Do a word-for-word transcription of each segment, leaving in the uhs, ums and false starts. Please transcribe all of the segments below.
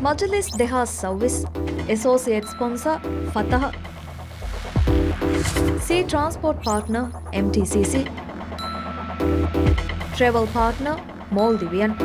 މަޖިލިސް ދެހާސް ސައުވީސް، އެސޯސިއޭޓް ސްޕޮންސަރ ފަތަހަ، ސީ ޓްރާންސްޕޯޓް ޕާޓްނަރ އެމްޓީސީސީ، ޓްރެވަލް ޕާޓްނަރ މޯލްޑިވިއަން.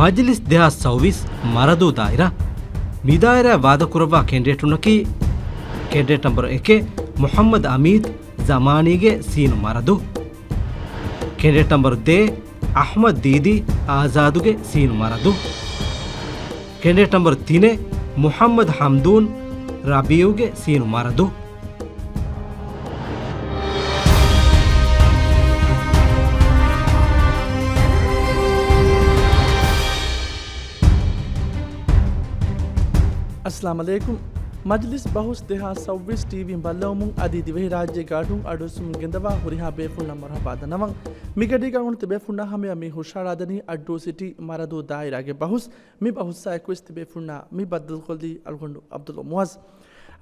މަޖިލިސް ދެހާސް ސައުވީސް މަރަދޫ ދާއިރާ. މި ދާއިރާ ވާދަކުރައްވާ ކެންޑިޑޭޓުންނަކީ، ކެންޑިޑޭޓް ނަމްބަރު އެކެއް، މުޙައްމަދު އަމީދު، ޒަމާނީގެ ސީނު މަރަދޫ. ކެންޑިޑޭޓް ނަމްބަރު ދޭއް، އަޙްމަދު ދީދީ، އާޒާދުގެ ސީނު މަރަދޫ. ކެނޑިޑޭޓް ނަމްބަރު ތިނެއް، މުޙައްމަދު ޙަމްދޫން، ރަބީއުގެ ސީނު މަރަދޫ. އައްސަލާމް ޢަލައިކުމް. މަޖިލިސް ބަހުސް ދެހާސް ސައުވީސް ޓީވީން ބައްލަވަމުން އަދި ދިވެހިރާއްޖޭގެ އަޑުން އަޑުއެއްސުމުން ގެންދަވާ ހުރިހާ ބޭފުޅުންނަށް މަރުޙަބާ ދަންނަވަން. މިގަޑީގަ އަޅުގަނޑު ތިބޭފުޅުންނާ ހަމަޔަށް މި ހުށަހަޅާދެނީ އައްޑޫ ސިޓީ މަރަދޫ ދާއިރާގެ ބަހުސް. މި ބަހުސްއާ އެކުވެސް ތިބޭފުޅުންނާ މި ބައްދަލުކޮށްލީ އަޅުގަނޑު ޢަބްދުﷲ މުޢައްޒު.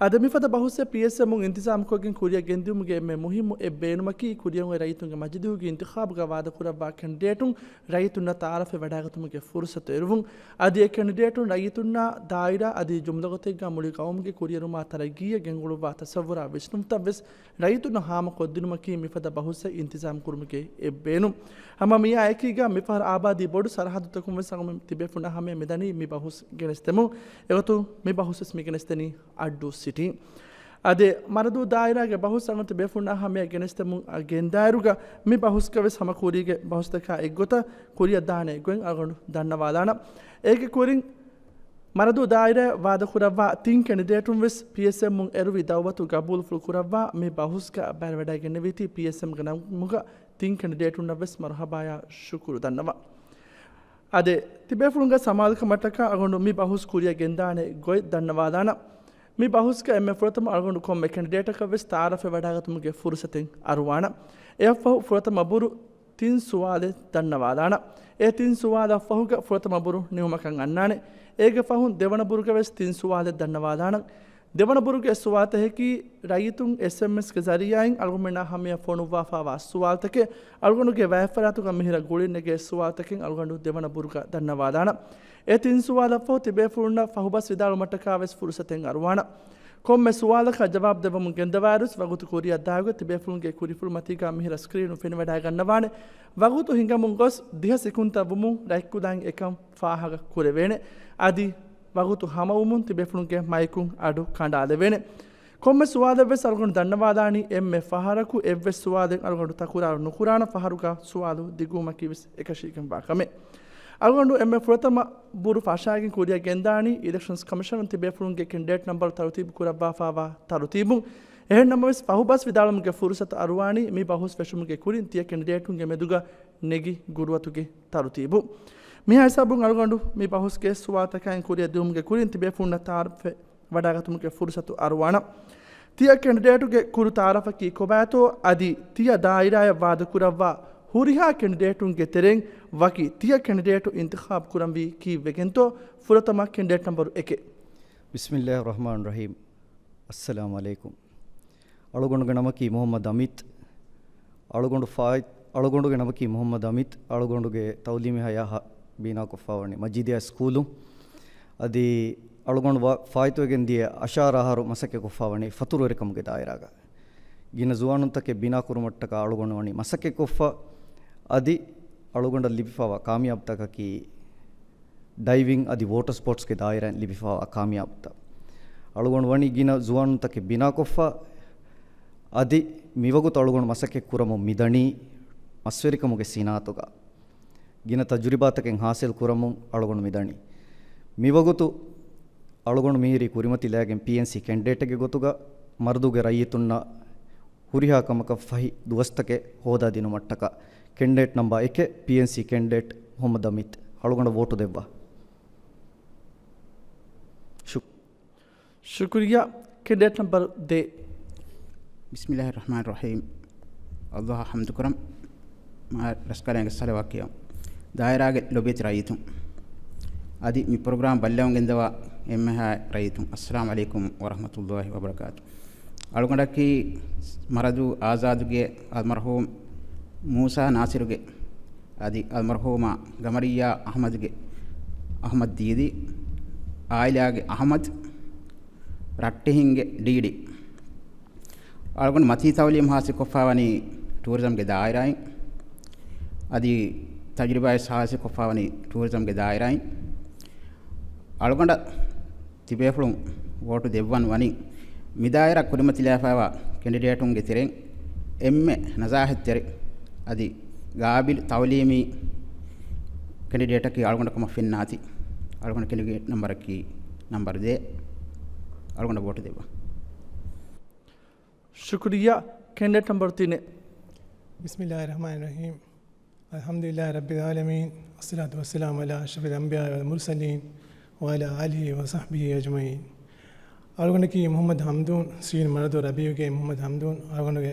އާދެ، މިފަދަ ބަހުސްއެއް ޕީއެސްއެމުން އިންތިޒާމްކޮށްގެން ކުރިއަށް ގެންދިއުމުގެ އެންމެ މުހިއްމު އެއް ބޭނުމަކީ، ކުރިއަށް އޮތް ރައްޔިތުންގެ މަޖިލީހުގެ އިންތިޚާބުގަ ވާދަކުރައްވާ ކެންޑިޑޭޓުން ރައްޔިތުންނަށް ތަޢާރަފެއް ވަޑައިގަތުމުގެ ފުރުޞަތު އެރުވުން. އަދި އެ ކެންޑިޑޭޓުން ރައްޔިތުންނާ ދާއިރާ އަދި ޖުމްލަގޮތެއްގަ މުޅި ގައުމުގެ ކުރިއެރުމާ ތަރައްގީއަށް ގެންގުޅުއްވާ ތަޞައްވުރާ ވިސްނުންތައް ވެސް ރައްޔިތުންނަށް ހާމަކޮށްދިނުމަކީ މިފަދަ ބަހުސްއެއް އިންތިޒާމް ކުރުމުގެ އެއް ބޭނުން. ހަމަ މިއާ އެކީގަ މިފަހަރު އާބާދީ ބޮޑު ސަރަހައްދުތަކުން ވެސް އަޅުގަނޑު ތިބޭފުޅުންނާ ހަމަޔަށް މިދަނީ މި ބަހުސް ގެނެސްދެމުން. އެގޮތުން މި ބަހުސް ވެސް މި ގެނެސްދެނީ އައްޑޫ ސިޓީ. އާދެ، މަރަދޫ ދާއިރާގެ ބަހުސް އަޅުގަނޑު ތިބޭފުޅުންނާ ހަމަޔަށް ގެނެސްދެމުން ގެންދާއިރުގަ މި ބަހުސްގަ ވެސް ހަމަ ކުރީގެ ބަހުސްތަކާ އެއްގޮތަށް ކުރިއަށް ދާނެ ގޮތް އަޅުގަނޑު ދަންނަވާލާނަން. އޭގެ ކުރިން މަރަދޫ ދާއިރާއަށް ވާދަކުރައްވާ ތިން ކެންޑިޑޭޓުން ވެސް ޕީއެސްއެމުން އެރުވި ދައުވަތު ގަބޫލުފުޅު ކުރައްވާ މި ބަހުސްގަ ބައިވެވަޑައިގެންނެވީތީ ޕީއެސްއެމްގެ ނަމުގަ ތިން ކެންޑިޑޭޓުންނަށް ވެސް މަރުޙަބާޔާ ޝުކުރު ދަންނަވަން. އާދެ، ތިބޭފުޅުންގެ ސަމާލުކަމަށްޓަކާ އަޅުގަނޑު މި ބަހުސް ކުރިއަށް ގެންދާނެ ގޮތް ދަންނަވާލާނަން. މި ބަހުސްގަ އެންމެ ފުރަތަމަ އަޅުގަނޑު ކޮންމެ ކެންޑިޑޭޓަކަށް ވެސް ތަޢާރަފެއް ވަޑައިގަތުމުގެ ފުރުޞަތެއް އަރުވާނަން. އެއަށްފަހު ފުރަތަމަ ބުރު ތިން ސުވާލެއް ދަންނަވާލާނަން. އެ ތިން ސުވާލަށް ފަހުގަ ފުރަތަމަ ބުރު ނިމުމަކަށް އަންނާނެ. އޭގެ ފަހުން ދެވަނަ ބުރުގަ ވެސް ތިން ސުވާލެއް ދަންނަވާލާނަން. ދެވަނަ ބުރުގެ ސުވާލުތަކަކީ، ރައްޔިތުން އެސްއެމްއެސްގެ ޒަރީޢާއިން އަޅުގަނޑުމެންނާ ހަމަޔަށް ފޮނުއްވާފައިވާ ސުވާލުތަކެއް. އަޅުގަނޑުގެ ވަޔަށްފަރާތުގަ މިހިރަ ގުޅިން ނެގޭ ސުވާލުތަކެއް އަޅުގަނޑު ދެވަނަ ބުރުގަ ދަންނަވާލާނަން. އެ ތިން ސުވާލަށްފަހު ތިބޭފުޅުންނަށް ފަހުބަސް ވިދާޅުވުމަށްޓަކާ ވެސް ފުރުޞަތެއް އަރުވާނަން. ކޮންމެ ސުވާލަކަށް ޖަވާބު ދެއްވަމުން ގެންދަވާއިރުވެސް ވަގުތު ކުރިއަށް ދާގޮތް ތިބޭފުޅުންގެ ކުރިފުޅު މަތީގަ މިހިރަ ސްކްރީނުން ފެނިވަޑައިގަންނަވާނެ. ވަގުތު ހިނގަމުން ގޮސް ދިހަ ސެކުންތައް ވުމުން ރަތްކުލައިން އެކަން ފާހަގަ ކުރެވޭނެ. އަދި ވަގުތު ހަމަވުމުން ތިބޭފުޅުންގެ މައިކުން އަޑު ކަނޑާލެވޭނެ. ކޮންމެ ސުވާލެއް ވެސް އަޅުގަނޑު ދަންނަވާލާނީ އެންމެ ފަހަރަކު އެއްވެސް ސުވާލެއް އަޅުގަނޑު ތަކުރާރު ނުކުރާނަން، ފަހަރުގަ ސުވާލު ދިގުވުމަކީ ވެސް އެކަށީގެންވާ ކަމެއް. އަޅުގަނޑު އެންމެ ފުރަތަމަ ބުރު ފަށާގެން ކުރިއަށް ގެންދާނީ އިލެކްޝަންސް ކޮމިޝަނުން ތިބޭފުޅުންގެ ކެންޑިޑޭޓް ނަމްބަރު ތަރުތީބު ކުރައްވާފައިވާ ތަރުތީބުން. އެހެން ނަމަވެސް، ފަހުބަސް ވިދާޅުވުމުގެ ފުރުސަތު އަރުވާނީ މި ބަހުސް ފެށުމުގެ ކުރިން ތިޔަ ކެންޑިޑޭޓުންގެ މެދުގަ ނެގި ގުރުއަތުގެ ތަރުތީބު. މިހާ ހިސާބުން އަޅުގަނޑު މި ބަހުސްގެ ސުވާލުތަކާއިން ކުރިއަށް ދިއުމުގެ ކުރިން ތިބޭފުޅުންނަށް ތަޢާރަފެއް ވަޑައިގަތުމުގެ ފުރުސަތު އަރުވާނަން. ތިޔަ ކެންޑިޑޭޓުގެ ކުރު ތަޢާރަފަކީ ކޮބާތޯ އަދި ތިޔަ ދާއިރާއަށް ވާދަކުރައްވާ ހުރިހާ ކެންޑިޑޭޓުންގެ ތެރެއިން ވަކި ތިޔަ ކެންޑިޑޭޓު އިންތިޚާބު ކުރަންވީ ކީއްވެގެންތޯ؟ ފުރަތަމަ ކެންޑިޑޭޓް ނަމްބަރު އެކެއް. ބިސްމިއްލާހި ރަޙްމާނި ރަޙީމް. އައްސަލާމު ޢަލައިކުމް. އަޅުގަނޑުގެ ނަމަކީ މުޙައްމަދު އަމީދު. އަޅުގަނޑު ފާއިތު، އަޅުގަނޑުގެ ނަމަކީ މުޙައްމަދު އަމީދު. އަޅުގަނޑުގެ ތަޢުލީމީ ޙަޔާތް ބިނާކޮށްފައިވަނީ މަޖީދިއްޔާ ސްކޫލު. އަދި އަޅުގަނޑު ވަ-، ފާއިތުވެގެން ދިޔަ އަށާރަ އަހަރު މަސައްކަތްކޮށްފައިވަނީ ފަތުރުވެރިކަމުގެ ދާއިރާގަ. ގިނަ ޒުވާނުންތަކެއް ބިނާކުރުމަށްޓަކާ އަޅުގަނޑު ވަނީ މަސައްކަތްކޮށްފަ. އަދި އަޅުގަނޑަށް ލިބިފައިވާ ކާމިޔާބުތަކަކީ ޑައިވިން އަދި ވޯޓަރ ސްޕޯޓްސްގެ ދާއިރާއިން ލިބިފައިވާ ކާމިޔާބުތައް. އަޅުގަނޑު ވަނީ ގިނަ ޒުވާނުންތަކެއް ބިނާކޮށްފަ. އަދި މިވަގުތު އަޅުގަނޑު މަސައްކަތް ކުރަމުން މިދަނީ މަސްވެރިކަމުގެ ސިނާއަތުގަ. ގިނަ ތަޖުރިބާތަކެއް ހާސިލް ކުރަމުން އަޅުގަނޑު މިދަނީ. މިވަގުތު އަޅުގަނޑު މިހިރީ ކުރިމަތިލާގެން ޕީއެންސީ ކެންޑިޑޭޓެއްގެ ގޮތުގަ މަރަދޫގެ ރައްޔިތުންނަށް ހުރިހާ ކަމަކަށް ފަހި ދުވަސްތަކެއް ހޯދާދިނުމަށްޓަކާ. ކެންޑިޑޭޓް ނަމްބާ އެކެއް، ޕީއެންސީ ކެންޑިޑޭޓް މުޙައްމަދު އަމީދު. އަޅުގަނޑަށް ވޯޓު ދެއްވާ. ޝުކުރިއްޔާ. ކެނޑިޑޭޓް ނަމްބަރު ދޭއް. ބިސްމިއްލާހިއްރަޙްމާނިއްރަޙީމް. އައްލާހަށް ޙަމްދުކުރަން. މާ ރަސްކަލާނގެ ޞަލަވާތް ކިޔަން. ދާއިރާގެ ލޮބެތި ރައްޔިތުން. އަދި މި ޕްރޮގްރާމް ބައްލަވަން ގެންދަވާ އެންމެހާ ރައްޔިތުން، އައްސަލާމް ޢަލައިކުމް ވަރަޙްމަތުﷲި ވަބަރަކާތު. އަޅުގަނޑަކީ މަރަދޫ އާޒާދުގެ އަލްމަރްޙޫމް މޫސާ ނާސިރުގެ އަދި އަލްމަރްޙޫމާ ގަމަރިއްޔާ އަޙްމަދުގެ، އަޙްމަދު ދީދީ، އާއިލާގެ އަޙްމަދު، ރައްޓެހިންގެ ޑީޑީ. އަޅުގަނޑު މަތީ ތައުލީމު ޙާޞިލްކޮށްފައިވަނީ ޓޫރިޒަމްގެ ދާއިރާއިން. އަދި ތަޖުރިބާވެސް ޙާޞިލްކޮށްފައިވަނީ ޓޫރިޒަމްގެ ދާއިރާއިން. އަޅުގަނޑަށް ތިބޭފުޅުން ވޯޓު ދެއްވަން ވަނީ، މިދާއިރާ ކުރިމަތިލާފައިވާ ކެނޑިޑޭޓުންގެ ތެރެއިން އެންމެ ނަޒާހަތްތެރި އަދި ގާބިލު ތައުލީމީ ކެނޑިޑޭޓަކީ އަޅުގަނޑު ކަމަށް ފެންނާތީ. އަޅުގަނޑު ކެނޑިޑޭޓް ނަމްބަރަކީ ނަމްބަރު ދޭއް. އަޅުގަނޑަށް ވޯޓު ދެއްވާ. ޝުކުރިއްޔާ. ކެނޑިޑޭޓް ނަމްބަރު ތިނެއް. بسم الله الرحمن الرحيم. الحمد لله رب العالمين، والصلاة والسلام على أشرف الأنبياء والمرسلين، وعلى آله وصحبه أجمعين. އަޅުގަނޑަކީ މުޙައްމަދު ޙަމްދޫން، ސީން މަރަދޫ ރަބީޢުގެ މުޙައްމަދު ޙަމްދޫން. އަޅުގަނޑުގެ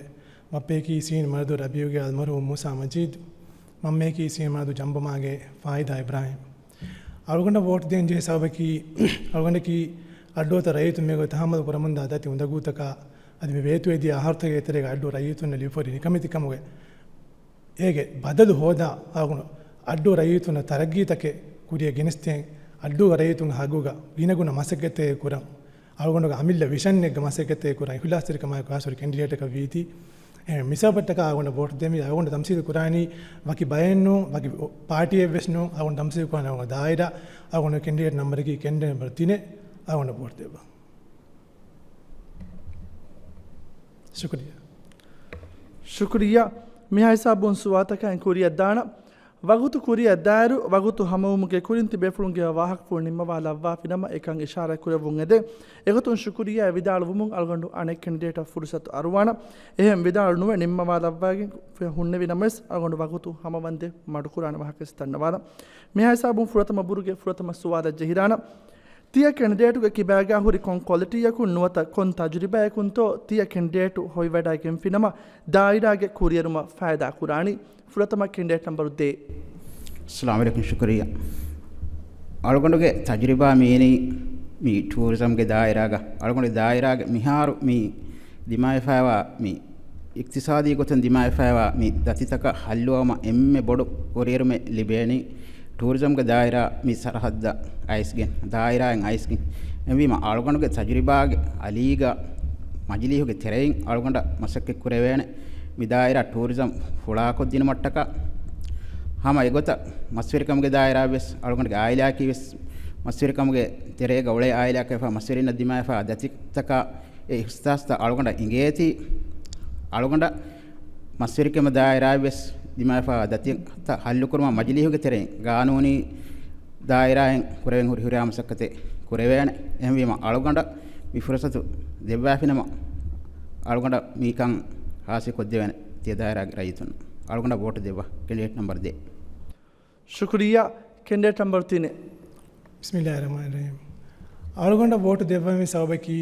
ބައްޕަޔަކީ ސީން މަރަދޫ ރަބީޢުގެ އަލްމަރްޙޫމް މޫސާ މަޖީދު. މަންމަޔަކީ ސީން މަރަދޫ ޖަނބުމާގެ ފާއިދާ އިބްރާހީމް. އަޅުގަނޑަށް ވޯޓް ދޭން ޖެހޭ ސަބަބަކީ، އަޅުގަނޑަކީ އައްޑޫތައް ރައްޔިތުން މިއަދު ތަހައްމަލު ކުރަމުންދާ ދަތި އުނދަގޫތަކާ އަދި މި ވޭތުވެދިޔަ އަހަރުތަކުގެ ތެރޭގަ އައްޑޫ ރައްޔިތުންނަށް ލިބިފައި ނިކަމެތިކަމުގެ އޭގެ ބަދަލު ހޯދާ، އަޅުގަނޑު އައްޑޫ ރައްޔިތުންނަށް ތަރައްގީތަކެއް ކުރިއަށް ގެނެސްދޭން، އައްޑޫގެ ރައްޔިތުންގެ ހައްގުގަ ގިނަގުނަ މަސައްކަތެއް ކުރަން، އަޅުގަނޑުގެ އަމިއްލަ ވިޝަންއެއްގެ މަސައްކަތެއް ކުރަން އިޚްލާޞްތެރިކަމާއެކު ހާސިލު ކެނޑިޑޭޓަކަށް ވީތީ. އެހެން މި ސަބަބަށްޓަކާ އަޅުގަނޑަށް ވޯޓް ދެން. އަޅުގަނޑު ތަމްސީލު ކުރާނީ ވަކި ބައެއް ނޫން، ވަކި ޕާޓީއެއް ވެސް ނޫން. އަޅުގަނޑު ތަމްސީލު ކުރާނީ އަޅުގަނޑު ދާއިރާ. އަޅުގަނޑު ކެނޑިޑޭޓް ނަމްބަރަކީ ކެނޑިޑޭޓް ނަމްބަރު ތިނެއް. އަޅުގަނޑަށް ވޯޓް ދެއްވާ. ޝުކުރިއްޔާ. ޝުކުރިއްޔާ. މިހާ ހިސާބުން ސުވާލުތަކަށް ކުރިއަށް ދާނަން. ވަގުތު ކުރިއަށް ދާއިރު، ވަގުތު ހަމަވުމުގެ ކުރިން ތިބޭފުޅުންގެ ވާހަކަފުޅު ނިންމަވާލައްވާފިނަމަ އެކަން އިޝާރާތް ކުރެއްވުން އެދެން. އެގޮތުން ޝުކުރިއްޔާ ވިދާޅުވުމުން އަޅުގަނޑު އަނެއް ކެނޑިޑޭޓަށް ފުރުސަތު އަރުވާނަން. އެހެން ވިދާޅު ނުވެ ނިންމަވާލައްވާގެން ހުންނެވި ނަމަވެސް އަޅުގަނޑު ވަގުތު ހަމަވަންދެން މަޑުކުރާނެ ވާހަކަ ވެސް ދަންނަވާލަން. މިހާ ހިސާބުން ފުރަތަމަ ބުރުގެ ފުރަތަމަ ސުވާލަށް ޖެހިދާނަން. ތިޔަ ކެނޑިޑޭޓުގެ ކިބާގާ ހުރި ކޮން ކޮލިޓީއަކުން ނުވަތަ ކޮން ތަޖުރިބާއަކުންތޯ ތިޔަ ކެނޑިޑޭޓު ހޮވިވަޑައިގެންފިނަމަ ދާއިރާގެ ކުރިއެރުމަށް ފައިދާ ކުރާނީ؟ ފުރަތަމަ ކެނޑިޑޭޓް ނަމްބަރު ދޭއް. އައްސަލާމު ޢަލައިކުމް. ޝުކުރިއްޔާ. އަޅުގަނޑުގެ ތަޖުރިބާ މިއިނީ މި ޓޫރިޒަމްގެ ދާއިރާގަ. އަޅުގަނޑު ދާއިރާގެ މިހާރު މި ދިމާވެފައިވާ މި އިޤްތިޞާދީ ގޮތުން ދިމާވެފައިވާ މި ދަތިތަކަށް ހައްލުވުމަށް އެންމެ ބޮޑު ކުރިއެރުމެއް ލިބޭނީ ޓޫރިޒަމްގެ ދާއިރާ މި ސަރަހައްދަށް އައިސްގެން، ދާއިރާއިން އައިސްގެން. އެހެންވީމަ، އަޅުގަނޑުގެ ތަޖުރިބާގެ އަލީގަ މަޖިލީހުގެ ތެރެއިން އަޅުގަނޑަށް މަސައްކަތް ކުރެވޭނެ މި ދާއިރާ ޓޫރިޒަމް ފުޅާކޮށްދިނުމަށްޓަކާ. ހަމަ އެގޮތަށް މަސްވެރިކަމުގެ ދާއިރާ ވެސް އަޅުގަނޑުގެ އާއިލާއަކީ ވެސް މަސްވެރިކަމުގެ ތެރޭގަ އުޅޭ އާއިލާއަކަށް މަސްވެރިންނަށް ދިމާވެފަ ދަތިތަކާ އެ އިހްސާސްތައް އަޅުގަނޑަށް އިނގޭތީ، އަޅުގަނޑަށް މަސްވެރިކަމުގެ ދާއިރާއަށް ވެސް ދިމާވެފަ ދަތިތައް ހައްލުކުރުމަށް މަޖިލީހުގެ ތެރެއިން ގާނޫނީ ދާއިރާއިން ކުރެވެން ހުރި ހުރިހާ މަސައްކަތެއް ކުރެވޭނެ. އެހެންވީމަ، އަޅުގަނޑަށް މި ފުރުސަތު ދެއްވާފިނަމަ، އަޅުގަނޑަށް މިކަން ހާސިލް ކޮށްދެވޭނެ ތިޔަ ދާއިރާގެ ރައްޔިތުން. އަޅުގަނޑަށް ވޯޓު ދެއްވާ ކެނޑިޑޭޓް ނަމްބަރު ދޭއް. ޝުކުރިއްޔާ. ކެނޑިޑޭޓް ނަމްބަރު ތިނެއް. ބިސްމިއްލާހިއްރަޙްމާނިއްރަޙީމް. އަޅުގަނޑަށް ވޯޓު ދެއްވަންވީ ސަބަބަކީ،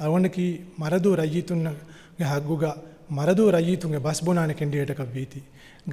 އަޅުގަނޑަކީ މަރަދޫ ރައްޔިތުންގެ ހައްގުގަ މަރަދޫ ރައްޔިތުންގެ ބަސް ބުނާނެ ކެނޑިޑޭޓަކަށް ވީތީ.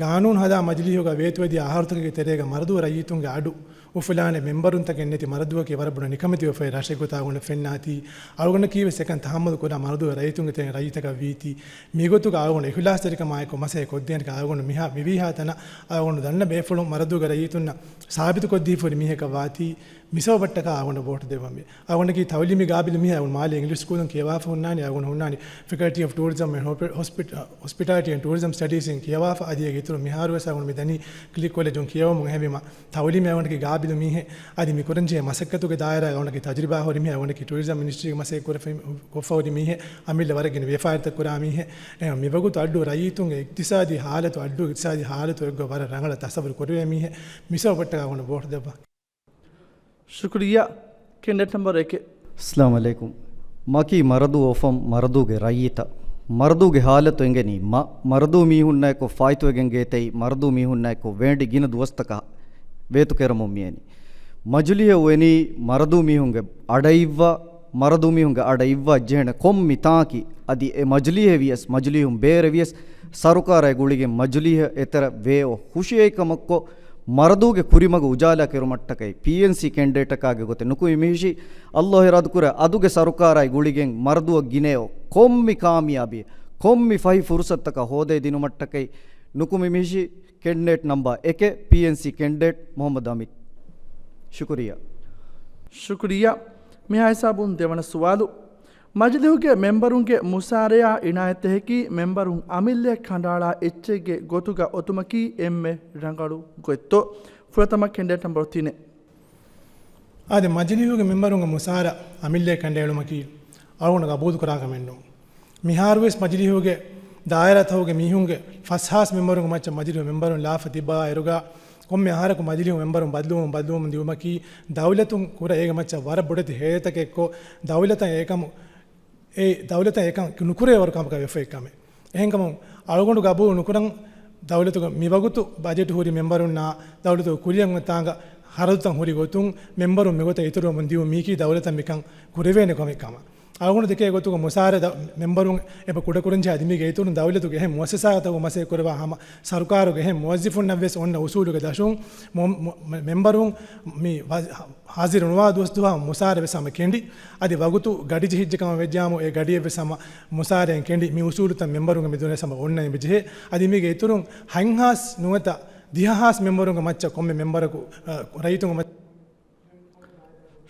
ގާނޫނު ހަދާ މަޖިލީހުގަ ވޭތުވެދިޔަ އަހަރުތަކުގެ ތެރޭގަ މަރަދޫ ރައްޔިތުންގެ އަޑު އުފުލާނެ މެމްބަރުންތަކެއް ނެތި މަރަދޫއަކީ ވަރަށް ބޮޑަށް ނިކަމެތިވެފައި ރަށެއް ގޮތާ އަޅުގަނޑަށް ފެންނާތީ. އަޅުގަނޑަކީ ވެސް އެކަން ތަޙައްމަލު ކުރާ މަރަދޫ ރައްޔިތުންގެ ތެރެއިން ރައްޔިތަކަށް ވީތީ. މިގޮތުގަ އަޅުގަނޑު އިޚްލާޞްތެރިކަމާއެކު މަސައްކަތް ކޮށްދޭނެ ކަމަށް އަޅުގަނޑު މިހާ މިވީހާ ތަނަށް އަޅުގަނޑު ދަންނަ ބޭފުޅުން މަރަދޫގެ ރައްޔިތުންނަށް ސާބިތުކޮށްދީފަހުރި މީހަކަށް ވާތީ. މި ސަބަބަށްޓަކާ އަޅުގަނޑަށް ވޯޓު ދެއްވަންވީ. އަޅުގަނޑަކީ ތައުލީމީ ގާބިލު މީހެއް. އަޅުގަނޑު މާލޭ އިންގްލިޝް ސްކޫލުން ކިޔަވާފަ ހުންނާނީ. އަޅުގަނޑު ހުންނާނީ ފެކަލްޓީ އޮފް ޓޫރިޒަމް އެންޑް ހޮސްޕި-، އަ، ހޮސްޕިޓާލިޓީ އެންޑް ޓޫރިޒަމް ސްޓަޑީޒް އިން ކިޔަވާފަ. އަދި އޭގެ އިތުރުން މިހާރު ވެސް އަޅުގަނޑު މި ދަނީ ކްލި ކޮލެޖުން ކިޔަވަމުން. އެހެންވީމަ، ތައުލީމީ އަޅުގަނޑަކީ ގާބިލު މީހެއް. އަދި މި ކުރަންޖެހޭ މަސައްކަތުގެ ދާއިރާގަ އަޅުގަނޑަކީ ތަޖުރިބާ ހުރި މީހެއް. އަޅުގަނޑަކީ ޓޫރިޒަމް އިންޑަސްޓްރީގެ މަސައްކަތް ކުރެފަ-، ކޮށްފަ ހުރި މީހެއް. އަމިއްލަ ވަރަށް ގިނަ ވިޔަފާރިތައް ކުރާ މީހެއް. އެ، މިވަގުތު އައްޑޫ ރައްޔިތުންގެ އިޤްތިޞާދީ ހާލަތު، އައްޑޫ އިޤްތިޞާދީ ހާލަތު އެއްގޮތް ވަރަށް ރަނގަޅަށް ތަޞައްވުރު ކުރެވޭ މީހެއް. މި ސަބަބަށްޓަކާ އަޅުގަނޑަށް ވޯޓު ދެއްވާ. ޝުކުރިއްޔާ. ކެނޑިޑޭޓް ނަމްބަރު އެކެއް. އައްސަލާމު ޢަލައިކުމް. މަކީ މަރަދޫ އޮފަން މަރަދޫގެ ރައްޔިތައް. މަރަދޫގެ ހާލަތު އެނގެނީ މަ-، މަރަދޫ މީހުންނާއެކު ފާއިތުވެގެން ގޭތެއް، މަރަދޫ މީހުންނާއެކު ވޭނޑި ގިނަ ދުވަސްތަކަށް ވޭތު ކެރަމުން މިއެނީ. މަޖިލީހަށް އުވެނީ މަރަދޫ މީހުންގެ އަޑައިއްވާ، މަރަދޫ މީހުންގެ އަޑަށް އިއްވާ ޖެހޭނެ ކޮންމި ތާކީ އަދި އެ މަޖިލީހެއް ވިޔަސް، މަޖިލީހުން ބޭރެއް ވިޔަސް، ސަރުކާރާއި ގުޅިގެން މަޖިލީހަށް އެތެރެ ވޭއޮ ހުށިއައި ކަމަށްކޮށް، މަރަދޫގެ ކުރިމަގު އުޖާލާ ކެރުމަށްޓަކައި ޕީއެންސީ ކެންޑިޑޭޓަކާގެ ގޮތެއް ނުކުމެ މިހިށީ. އައްލާހު އިރާދަކުރޭ އަދުގެ ސަރުކާރާއި ގުޅިގެން މަރަދޫއަށް ގިނައޮ ކޮންމި ކާމިޔާބީ، ކޮންމި ފަހި ފުރުސަތުތަކާ ހޯދައި ދިނުމަށްޓަކައި ނުކުމެ މިހިށީ. ކެންޑިޑޭޓް ނަމްބާ އެކެއް، ޕީއެންސީ ކެންޑިޑޭޓް މުހައްމަދު އަމީދު. ޝުކުރިއްޔާ. ޝުކުރިއްޔާ. މިހާ ހިސާބުން ދެވަނަ ސުވާލު. މަޖިލީހުގެ މެމްބަރުންގެ މުސާރަޔާ އިނާޔަތްތަކަކީ މެމްބަރުން އަމިއްލައަށް ކަނޑައަޅާ އެއްޗެއްގެ ގޮތުގަ އޮތުމަކީ އެންމެ ރަނގަޅު ގޮތްތޯ؟ ފުރަތަމަ ކެންޑިޑޭޓް ނަމްބަރު ތިނެއް. އާދެ، މަޖިލީހުގެ މެމްބަރުންގެ މުސާރަ އަމިއްލައަށް ކަނޑައެޅުމަކީ އަޅުގަނޑު ގަބޫލުކުރާ ކަމެއް ނޫން. މިހާރުވެސް މަޖިލީހުގެ ދާއިރާތަކުގެ މީހުންގެ ފަސް ހާސް މެމްބަރުންގެ މައްޗަށް މަޖިލީހު މެމްބަރުން ލާފަ ތިއްބާ އިރުގަ، ކޮންމެ އަހަރަކު މަޖިލީހު މެމްބަރުން ބަދަލުވަމުން ބަދަލުވަމުން ދިއުމަކީ ދައުލަތުން ކުރާ އޭގެ މައްޗަށް ވަރަށް ބޮޑެތި ހޭދަތަކެއްކޮށް، ދައުލަތަށް އެކަމު އެ ދައުލަތަށް އެކަން ނުކުރޭވަރު ކަމަކަށް ވެފައި ކަމެއް. އެހެންކަމުން އަޅުގަނޑު ގަބޫލު ނުކުރަން. ދައުލަތުގެ މިވަގުތު ބަޖެޓް ހުރި މެމްބަރުންނާ ދައުލަތުގެ ކުރިއަށް އޮތްތާނގަ ހަރަދުތައް ހުރި ގޮތުން މެމްބަރުން މިގޮތަށް އިތުރުވަމުން ދިއުން މީކީ ދައުލަތަށް މިކަން ކުރެވޭނެ ކަމެއް ކަމަށް. އަޅުގަނޑު ދެކޭ ގޮތުގަ މުސާރަ ދަ-، މެމްބަރުން އެބަ ކުޑަކުރަންޖެހޭ އަދި މީގެ އިތުރުން ދައުލަތުގެ އެހެން މުއައްސަސާތަކުގަ މަސައްކަތް ކުރައްވާ ހަމަ ސަރުކާރުގެ އެހެން މުވައްޒިފުންނަށް ވެސް އޮންނަ އުސޫލުގެ ދަށުން މު-، މު-، މެ-، މެމްބަރުން މި ވަ-، ހާޒިރު ނުވާ ދުވަސް ދުވަހަށް މުސާރަ ވެސް ހަމަ ކެނޑި. އަދި ވަގުތު ގަޑި ޖެހިއްޖެ ކަމަށް ވެއްޖާމު، އެ ގަޑިއެއް ވެސް ހަމަ މުސާރައިން ކެނޑި. މި އުސޫލުތައް މެމްބަރުންގެ މެދުން ވެސް ހަމަ އޮންނަން އެބަޖެހޭ. އަދި މީގެ އިތުރުން ހަތްހާސް ނުވަތަ ދިހަ ހާސް މެމްބަރުންގެ މައްޗަށް ކޮންމެ މެމްބަރަކު، އަ، ރައްޔިތުންގެ މައްޗަށް.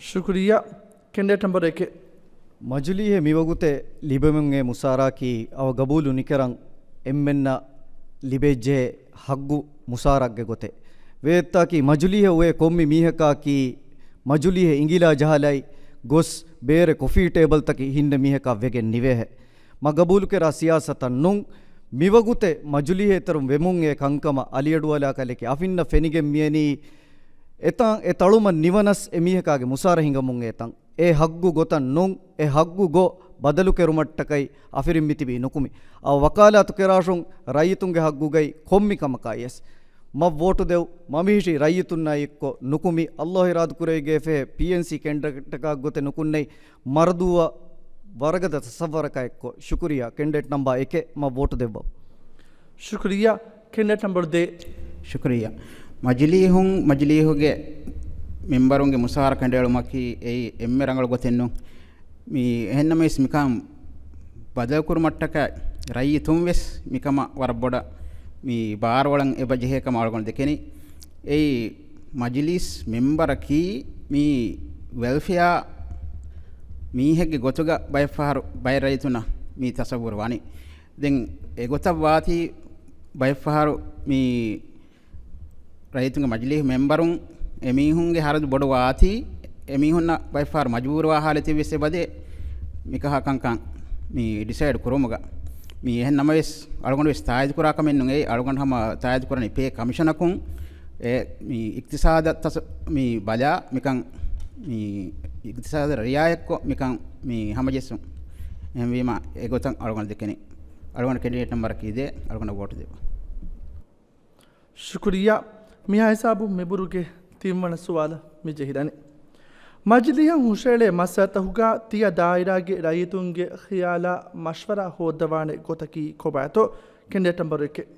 ޝުކުރިއްޔާ. ކެނޑިޑޭޓް ނަމްބަރު އެކެއް. މަޖިލީހެއް މިވަގުތެއް ލިބެމުން އެ މުސާރައަކީ އަވަ ގަބޫލު ނުކެރަން އެންމެންނަށް ލިބެއްޖެ ހައްގު މުސާރައެއްގެ ގޮތެއް. ވޭއްތާކީ މަޖުލީހަށް އޮވޭ ކޮންމެ މީހަކާކީ މަޖުލީހެއް އިނގިލާ ޖަހާލައި ގޮސް ބޭރެ ކޮފީ ޓޭބަލްތަކެއް ހިންނަ މީހަކާ ވެގެން ނިވޭހެއް. މަ ގަބޫލުކެރާ ސިޔާސަތަށް ނޫން. މިވަގުތެއް މަޖުލީހެއް އެތެރުން ވެމުން އެ ކަންކަމަށް އަލިއަޑުއަލާކަލެކެ އަފިންނަށް ފެނިގެން މިއެނީ އެތާނ އެ ތަޅުމަށް ނިވަނަސް އެ މީހަކާގެ މުސާރަ ހިނގަމުން އެ ތަން. އެ ހައްގު ގޮތަށް ނޫން. އެ ހައްގު ގޮ ބަދަލުކެރުމަށްޓަކައި އަފިރިން މިތިބީ ނުކުމި. އަ ވަކާލާތު ކެރާށުން ރައްޔިތުންގެ ހައްގުގައި ކޮންމި ކަމަކާ ޔެސް. މަށް ވޯޓު ދެއްވު. މަ މިހިށީ ރައްޔިތުންނާ އެއްކޮށް ނުކުމި. އައްލާހު އިރާދަކުރެވިގެ ފެހެ ޕީއެންސީ ކެންޑިޑޭޓަކާ ގޮތެއް ނުކުންނައި މަރަދޫއަށް ވަރަގަދަ ތަސައްވަރަކާ އެއްކޮށް. ޝުކުރިއްޔާ. ކެންޑިޑޭޓް ނަމްބާ އެކެއް މަށް ވޯޓު ދެއްވަ. ޝުކުރިއްޔާ. ކެންޑިޑޭޓް ނަމްބަރު ދޭއް. ޝުކުރިއްޔާ. މަޖިލީހުން، މަޖިލީހުގެ މެމްބަރުންގެ މުސާރަ ކަނޑައެޅުމަކީ އެއީ އެންމެ ރަނގަޅު ގޮތެއް ނޫން. މި އެހެންނަމަވެސް މިކަން ބަދަލުކުރުމަށްޓަކައި ރައްޔިތުން ވެސް މިކަމަށް ވަރަށް ބޮޑަށް މި ބާރުއަޅަން އެބަ ޖެހޭ ކަމަށް އަޅުގަނޑު ދެކެނީ. އެއީ މަޖިލީސް މެމްބަރަކީ މި ވެލްފެއާ މީހެއްގެ ގޮތުގަ ބައެއްފަހަރު ބައެއް ރައްޔިތުންނަށް މި ތަސައްވުރު ވާނީ. ދެން އެގޮތަށް ވާތީ ބައެއްފަހަރު މި ރައްޔިތުންގެ މަޖިލީހު މެމްބަރުން އެމީހުންގެ ހަރަދު ބޮޑު ވާތީ، އެމީހުންނަށް ބައެއްފަހަރު މަޖުބޫރުވާ ހާލަތެއް ވެސް އެބަދޭ މިކަހަލަ ކަންކަން މި ޑިސައިޑް ކުރުމުގަ. މި އެހެން ނަމަވެސް، އަޅުގަނޑު ވެސް ތާއީދު ކުރާ ކަމެއް ނޫން. އެއީ އަޅުގަނޑު ހަމަ ތާއީދު ކުރަނީ ޕޭ ކަމިޝަނަކުން އެ މި އިޤްތިޞާދަށް ތަސް-، މި ބަލާ މިކަން، މި އިޤްތިޞާދަށް ރިޢާޔަތްކޮށް މިކަން މި ހަމަޖެއްސުން. އެހެންވީމަ އެގޮތަށް އަޅުގަނޑު ދެކެނީ. އަޅުގަނޑު ކެނޑިޑޭޓް ނަމްބަރަކީ ދޭއް، އަޅުގަނޑަށް ވޯޓު ދެއްވާ. ޝުކުރިއްޔާ. މިހާ ހިސާބުން މިބުރުގެ ތިންވަނަ ސުވާލަށް މި ޖެހިދަނީ. މަޖިލީހަށް ހުށައެޅޭ މައްސަލަތަކުގަ ތިޔަ ދާއިރާގެ ރައްޔިތުންގެ ޚިޔާލާ މަޝްވަރާ ހޯއްދަވާނެ ގޮތަކީ ކޮބާތޯ؟ ކެނޑިޑޭޓް ނަމްބަރު އެކެއް.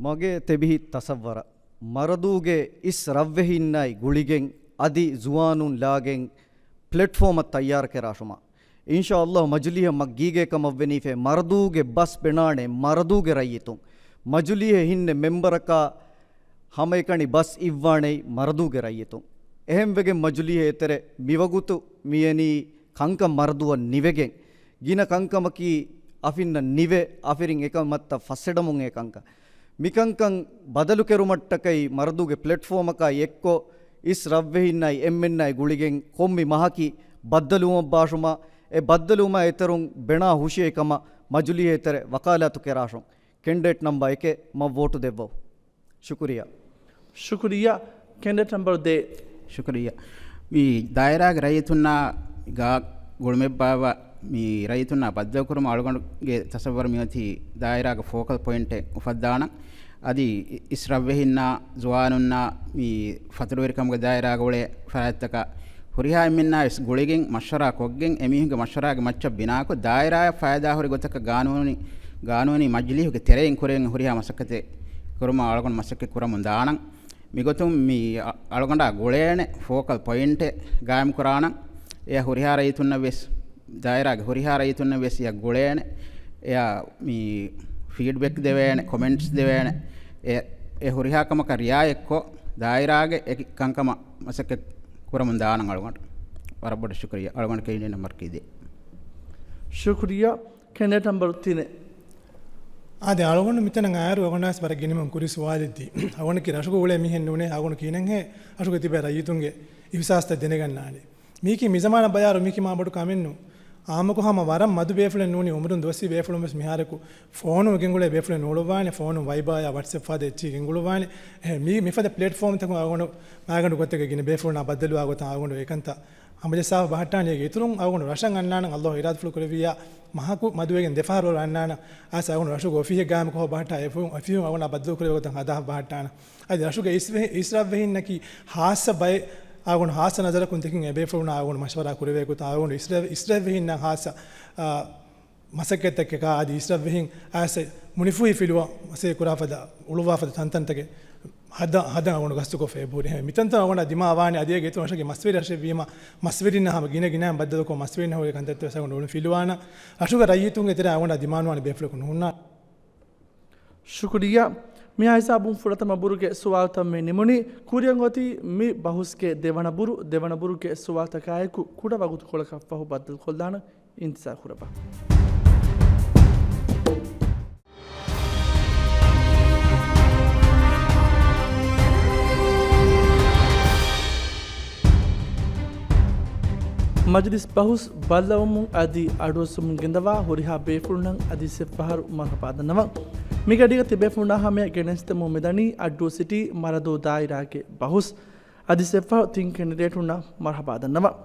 މަގޭ ތެބިހި ތަސައްވަރަށް މަރަދޫގެ އިސް ރަށްވެހިންނާއި ގުޅިގެން އަދި ޒުވާނުން ލާގެން ޕްލެޓްފޯމަށް ތައްޔާރުކެރާށުމަށް. އިންޝާﷲ މަޖިލީހަށް މަގީގޭ ކަމަށްވެނީފޭ މަރަދޫގެ ބަސް ބެނާނެ މަރަދޫގެ ރައްޔިތުން. މަޖިލީހެއް ހިންނެ މެމްބަރަކާ ހަމައެކަނި ބަސް އިއްވާނެ މަރަދޫގެ ރައްޔިތުން. އެހެންވެގެން މަޖިލީހެއް އެތެރެ މިވަގުތު މިއެނީ ކަންކަން މަރަދޫއަށް ނިވެގެން. ގިނަ ކަންކަމަކީ އަފިންނަށް ނިވެ، އަފިރިން އެކަމަށް މައްތަ ފައްސެޑަމުން އެ ކަންކަން. މިކަންކަން ބަދަލުކެރުމަށްޓަކައި މަރަދޫގެ ޕްލެޓްފޯމަކާ އެއްކޮށް، އިސް ރަށްވެހިންނާއި އެންމެންނާއި ގުޅިގެން ކޮންމި މަހަކީ ބައްދަލުވުމަށް ބާށުމަށް، އެ ބައްދަލުވުމާ އެތެރުން ބެނާ ހުށިއެއް ކަމަށް މަޖުލީހެއް އެތެރެ ވަކާލާތު ކެރާށުން. ކެންޑިޑޭޓް ނަމްބަރު އެކެއް މަށް ވޯޓު ދެއްވަވު. ޝުކުރިއްޔާ. ޝުކުރިއްޔާ. ކެނޑިޑޭޓް ނަމްބަރު ދޭއް. ޝުކުރިއްޔާ. މި ދާއިރާގެ ރައްޔިތުންނާ ގާ ގުޅުމެއްބާއްވާ މި ރައްޔިތުންނާ ބައްދަލުކުރުމަށް އަޅުގަނޑުގެ ތަސައްވަރު މިއޮތީ ދާއިރާގެ ފޯކަލް ޕޮއިންޓެއް އުފައްދާނަން. އަދި އިސް ރަށްވެހިންނާ ޒުވާނުންނާ މި ފަތުރުވެރިކަމުގެ ދާއިރާގަ އުޅޭ ފަރާތްތަކަށް ހުރިހާ އެންމެންނާ ވެސް ގުޅިގެން މަޝްވަރާ ކޮށްގެން އެމީހުންގެ މަޝްވަރާގެ މައްޗަށް ބިނާކޮށް ދާއިރާއަށް ފައިދާހުރި ގޮތަކަށް ގާނޫނީ، ގާނޫނީ މަޖިލީހުގެ ތެރެއިން ކުރެވެން ހުރިހާ މަސައްކަތެއް ކުރުމަށް އަޅުގަނޑު މަސައްކަތް ކުރަމުން ދާނަން. މިގޮތުން މި އަ-، އަޅުގަނޑާ ގުޅޭނެ ފޯކަލް ޕޮއިންޓެއް ގާއިމް ކުރާނަން. އެ ހުރިހާ ރައްޔިތުންނަށް ވެސް، ދާއިރާގެ ހުރިހާ ރައްޔިތުންނަށް ވެސް އެ ގުޅޭނެ. އެއާ މި ފީޑްބެކް ދެވޭނެ، ކޮމެންޓްސް ދެވޭނެ. އެ، އެ ހުރިހާ ކަމަކަށް ރިއާޔަތްކޮށް، ދާއިރާގެ އެކި ކަންކަމަށް މަސައްކަތް ކުރަމުން ދާނަން އަޅުގަނޑު. ވަރަށް ބޮޑަށް ޝުކުރިއްޔާ. އަޅުގަނޑު ކެނޑިޑޭޓް ނަމްބަރު ކީއްވެ؟ ޝުކުރިއްޔާ. ކެނޑިޑޭޓް ނަމްބަރު ތިނެއް. އާދެ، އަޅުގަނޑު މިތަނަށް އައިއިރު އަޅުގަނޑާސް ވަރަށް ގިނަމިން ކުރި ސުވާލެއް ދީ. އަޅުގަނޑަކީ ރަށުގަ އުޅޭ މީހެއް ނޫނޭ، އަޅުގަނޑު ކީނަންހޭ ރަށުގަ ތިބޭ ރައްޔިތުންގެ އިހުސާސްތައް ދެނެގަންނާނެ. މީކީ މިޒަމާނަށް ބަޔާރު މީކީ މާ ބޮޑު ކަމެއް ނޫން. އާއްމުކޮށް ހަމަ ވަރަށް މަދު ބޭފުޅެއް ނޫނީ، އުމުރުން ދުވަސްވީ ބޭފުޅުން ވެސް މިހާރަކު ފޯނު ގެންގުޅޭ ބޭފުޅެއް ނޫޅުއްވާނެ، ފޯނު ވައިބާޔާ ވަޓްސެޕް ފަދަ އެއްޗިހި ގެންގުޅުއްވާނެ. އެހެން މީ މިފަދަ ޕްލެޓްފޯމްތަކުން އަޅުގަނޑު މާގަނޑު ގޮތެއްގެ ގިނަ ބޭފުޅުންނާ ބައްދަލުވާ ގޮތަށް އަޅުގަނޑު އެކަންތައް ހަމަޖައްސާފަ ބަހައްޓާނީ. އޭގެ އިތުރުން އަޅުގަނޑު ރަށަށް އަންނާނަން، އައްލާހު އިރާދަފުޅު ކުރެއްވިއްޔާ މަހަކު މަދުވެގެން ދެފަހަރު ވަރަށް އަންނާނަން. އައިސް އަޅުގަނޑު ރަށުގަ އޮފީހެއް ގާއިމުކޮށް ބަހައްޓާ އެފިހުން، އެފިހުން އަޅުގަނޑާ ބައްދަލުކުރެވޭ ގޮތަށް ހަދާފަ ބަހައްޓާނަން. އަދި ރަށުގެ އިސްވެ-، އިސްރަށްވެހިންނަކީ ހާއްސަ ބައެއް، އަޅުގަނޑު ހާއްސަ ނަޒަރަކުން ދެކިން އެބޭފުޅުންނާ އަޅުގަނޑު މަޝްވަރާ ކުރެވޭ ގޮތަށް އަޅުގަނޑު އިސްރަށް-، އިސްރަށްވެހިންނަށް ހާއްސަ، އާ، މަސައްކަތްތަކެކާ އަދި އިސްރަށްވެހިން އައިސް މުނިފޫހި ފިލުވަ މަސައްކަތް ކުރާ ފަދަ، އުޅުއްވާ ފަދަ ތަންތަންތަކެއް ހަދަ-، ހަދަން އަޅުގަނޑު ގަސްތުކޮށް އެބަހުރި. އެހެން މިތަންތަން އަޅުގަނޑަށް ދިމާވާނެ އަދި އޭގެ އިތުރުން ރަށުގެ މަސްވެރި ރަށެއް ވީމަ، މަސްވެރިންނާ ހަމަ ގިނަ ގިނައިން ބައްދަލުކޮށް މަސްވެރިންނަށް ހުރި ކަންތައްތައް ވެސް އަޅުގަނޑު އުޅުން ފިލުވާނަން. ރަށުގެ ރައްޔިތުންގެ ތެރެއަށް އަޅުގަނޑަށް ދިމާނުވާނެ ބޭފުޅަކު ނުހުންނާނެ. ޝުކުރިއްޔާ. މިހާ ހިސާބުން ފުރަތަމަ ބުރުގެ ސުވާލުތައް މި ނިމުނީ. ކުރިއަށް އޮތީ މި ބަހުސްގެ ދެވަނަ ބުރު. ދެވަނަ ބުރުގެ ސުވާލުތަކާއެކު ކުޑަ ވަގުތުކޮޅަކަށްފަހު ބައްދަލުކޮށްލާނަން. އިންތިޒާރު ކުރައްވާ. މަޖިލިސް ބަހުސް ބައްލަވަމުން އަދި އަޑުއައްސަމުން ގެންދަވާ ހުރިހާ ބޭފުޅުންނަށް އަދި އެއްފަހަރު މަރުހަބާ ދަންނަވަން. މިގަޑީގަ ތިބޭފުޅުންނާ ހަމަޔަށް ގެނެސްދެމުން މިދަނީ އައްޑޫ ސިޓީ މަރަދޫ ދާއިރާގެ ބަހުސް. އަދި އެއްފަހަރު ތިން ކެނޑިޑޭޓުންނަށް މަރުހަބާ ދަންނަވަން.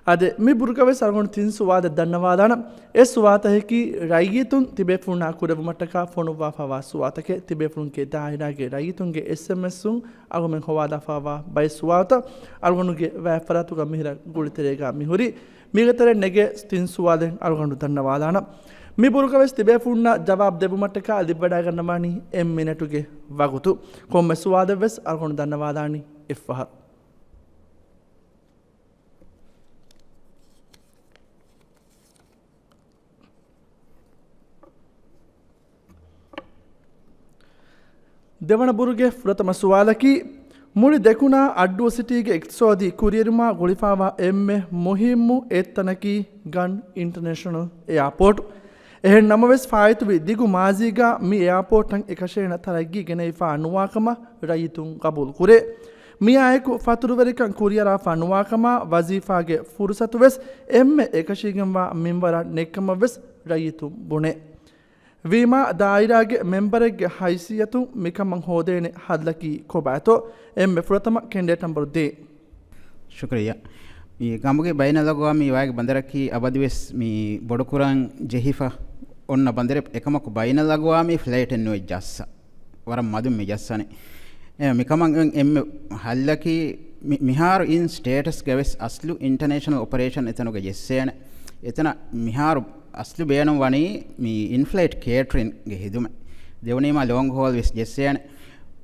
އާދެ، މި ބުރުގަވެސް އަޅުގަނޑު ތިން ސުވާލެއް ދަންނަވާލާނަން. އެއް ސުވާލުތަކަކީ ރައްޔިތުން ތިބޭފުޅުންނާ ކުރެއްވުމަށްޓަކާ ފޮނުއްވާފަވާ ސުވާލުތަކެއް. ތިބޭފުޅުންގެ ދާއިރާގެ ރައްޔިތުންގެ އެސްއެމްއެސްއުން އަޅުގަނޑުމެން ހޮވާލާފަވާ ބައެއް ސުވާލުތައް. އަޅުގަނޑުގެ ވައިފަރާތުގަ މިހިރަ ގުޅިތެރޭގަ މިހުރި. މީގެ ތެރެއިން ނެގޭ ތިން ސުވާލެއް އަޅުގަނޑު ދަންނަވާލާނަން. މި ބުރުގަވެސް ތިބޭފުޅުންނަށް ޖަވާބު ދެއްވުމަށްޓަކާ ލިބިވަޑައިގަންނަވާނީ އެއް މިނެޓުގެ ވަގުތު. ކޮންމެ ސުވާލެއްވެސް އަޅުގަނޑު ދަންނަވާލާނީ އެއްފަހަރު. ދެވަނަ ބުރުގެ ފުރަތަމަ ސުވާލަކީ، މުޅި ދެކުނާ އައްޑޫ ސިޓީގެ އިޤްތިޞާދީ ކުރިއެރުމާ ގުޅިފަވާ އެންމެ މުހިއްމު އެއްތަނަކީ ގަން އިންޓަރނޭޝަނަލް އެއާޕޯޓް. އެހެން ނަމަވެސް، ފާއިތުވި ދިގު މާޒީގަ މި އެއާޕޯޓަށް އެކަށޭނަ ތަރައްގީ ގެނެވިފާ ނުވާކަމަށް ރައްޔިތުން ގަބޫލު ކުރޭ. މިއާއެކު ފަތުރުވެރިކަން ކުރިއަރާފާ ނުވާކަމާ، ވަޒީފާގެ ފުރުސަތުވެސް އެންމެ އެކަށީގެންވާ މިންވަރަށް ނެތްކަމަށްވެސް ރައްޔިތުން ބުނޭ. ވީމާ، ދާއިރާގެ މެމްބަރެއްގެ ހައިސިއްޔަތުން މިކަމަށް ހޯދޭނެ ހައްލަކީ ކޮބާތޯ؟ އެންމެ ފުރަތަމަ ކެނޑިޑޭޓް ނަމްބަރު ދޭއް. ޝުކުރިއްޔާ. މި ގަމުގެ ބައިނަލްއަގުވާމީ ވާގެ ބަނދަރަކީ އަބަދުވެސް މި ބޮޑުކުރަން ޖެހިފަ އޮންނަ ބަނދަރެއް. އެކަމަކު ބައިނަލްއަގުވާމީ ފްލައިޓެއް ނުވެ ޖައްސަ. ވަރަށް މަދުން މި ޖައްސަނީ. އެ، މިކަމަށް އެންމެ ހައްލަކީ މި-، މިހާރު އިން ސްޓޭޓަސްގަވެސް އަސްލު އިންޓަރނޭޝަނަލް އޮޕަރޭޝަން އެތަނުގަ ޖެއްސޭނެ. އެތަނަށް މިހާރު އަސްލު ބޭނުން ވަނީ މި އިންފްލައިޓް ކޭޓްރިންގެ ހިދުމަތް. ދެވަނީމާ ލޯންގް ހޯލް ވެސް ޖެއްސޭނެ.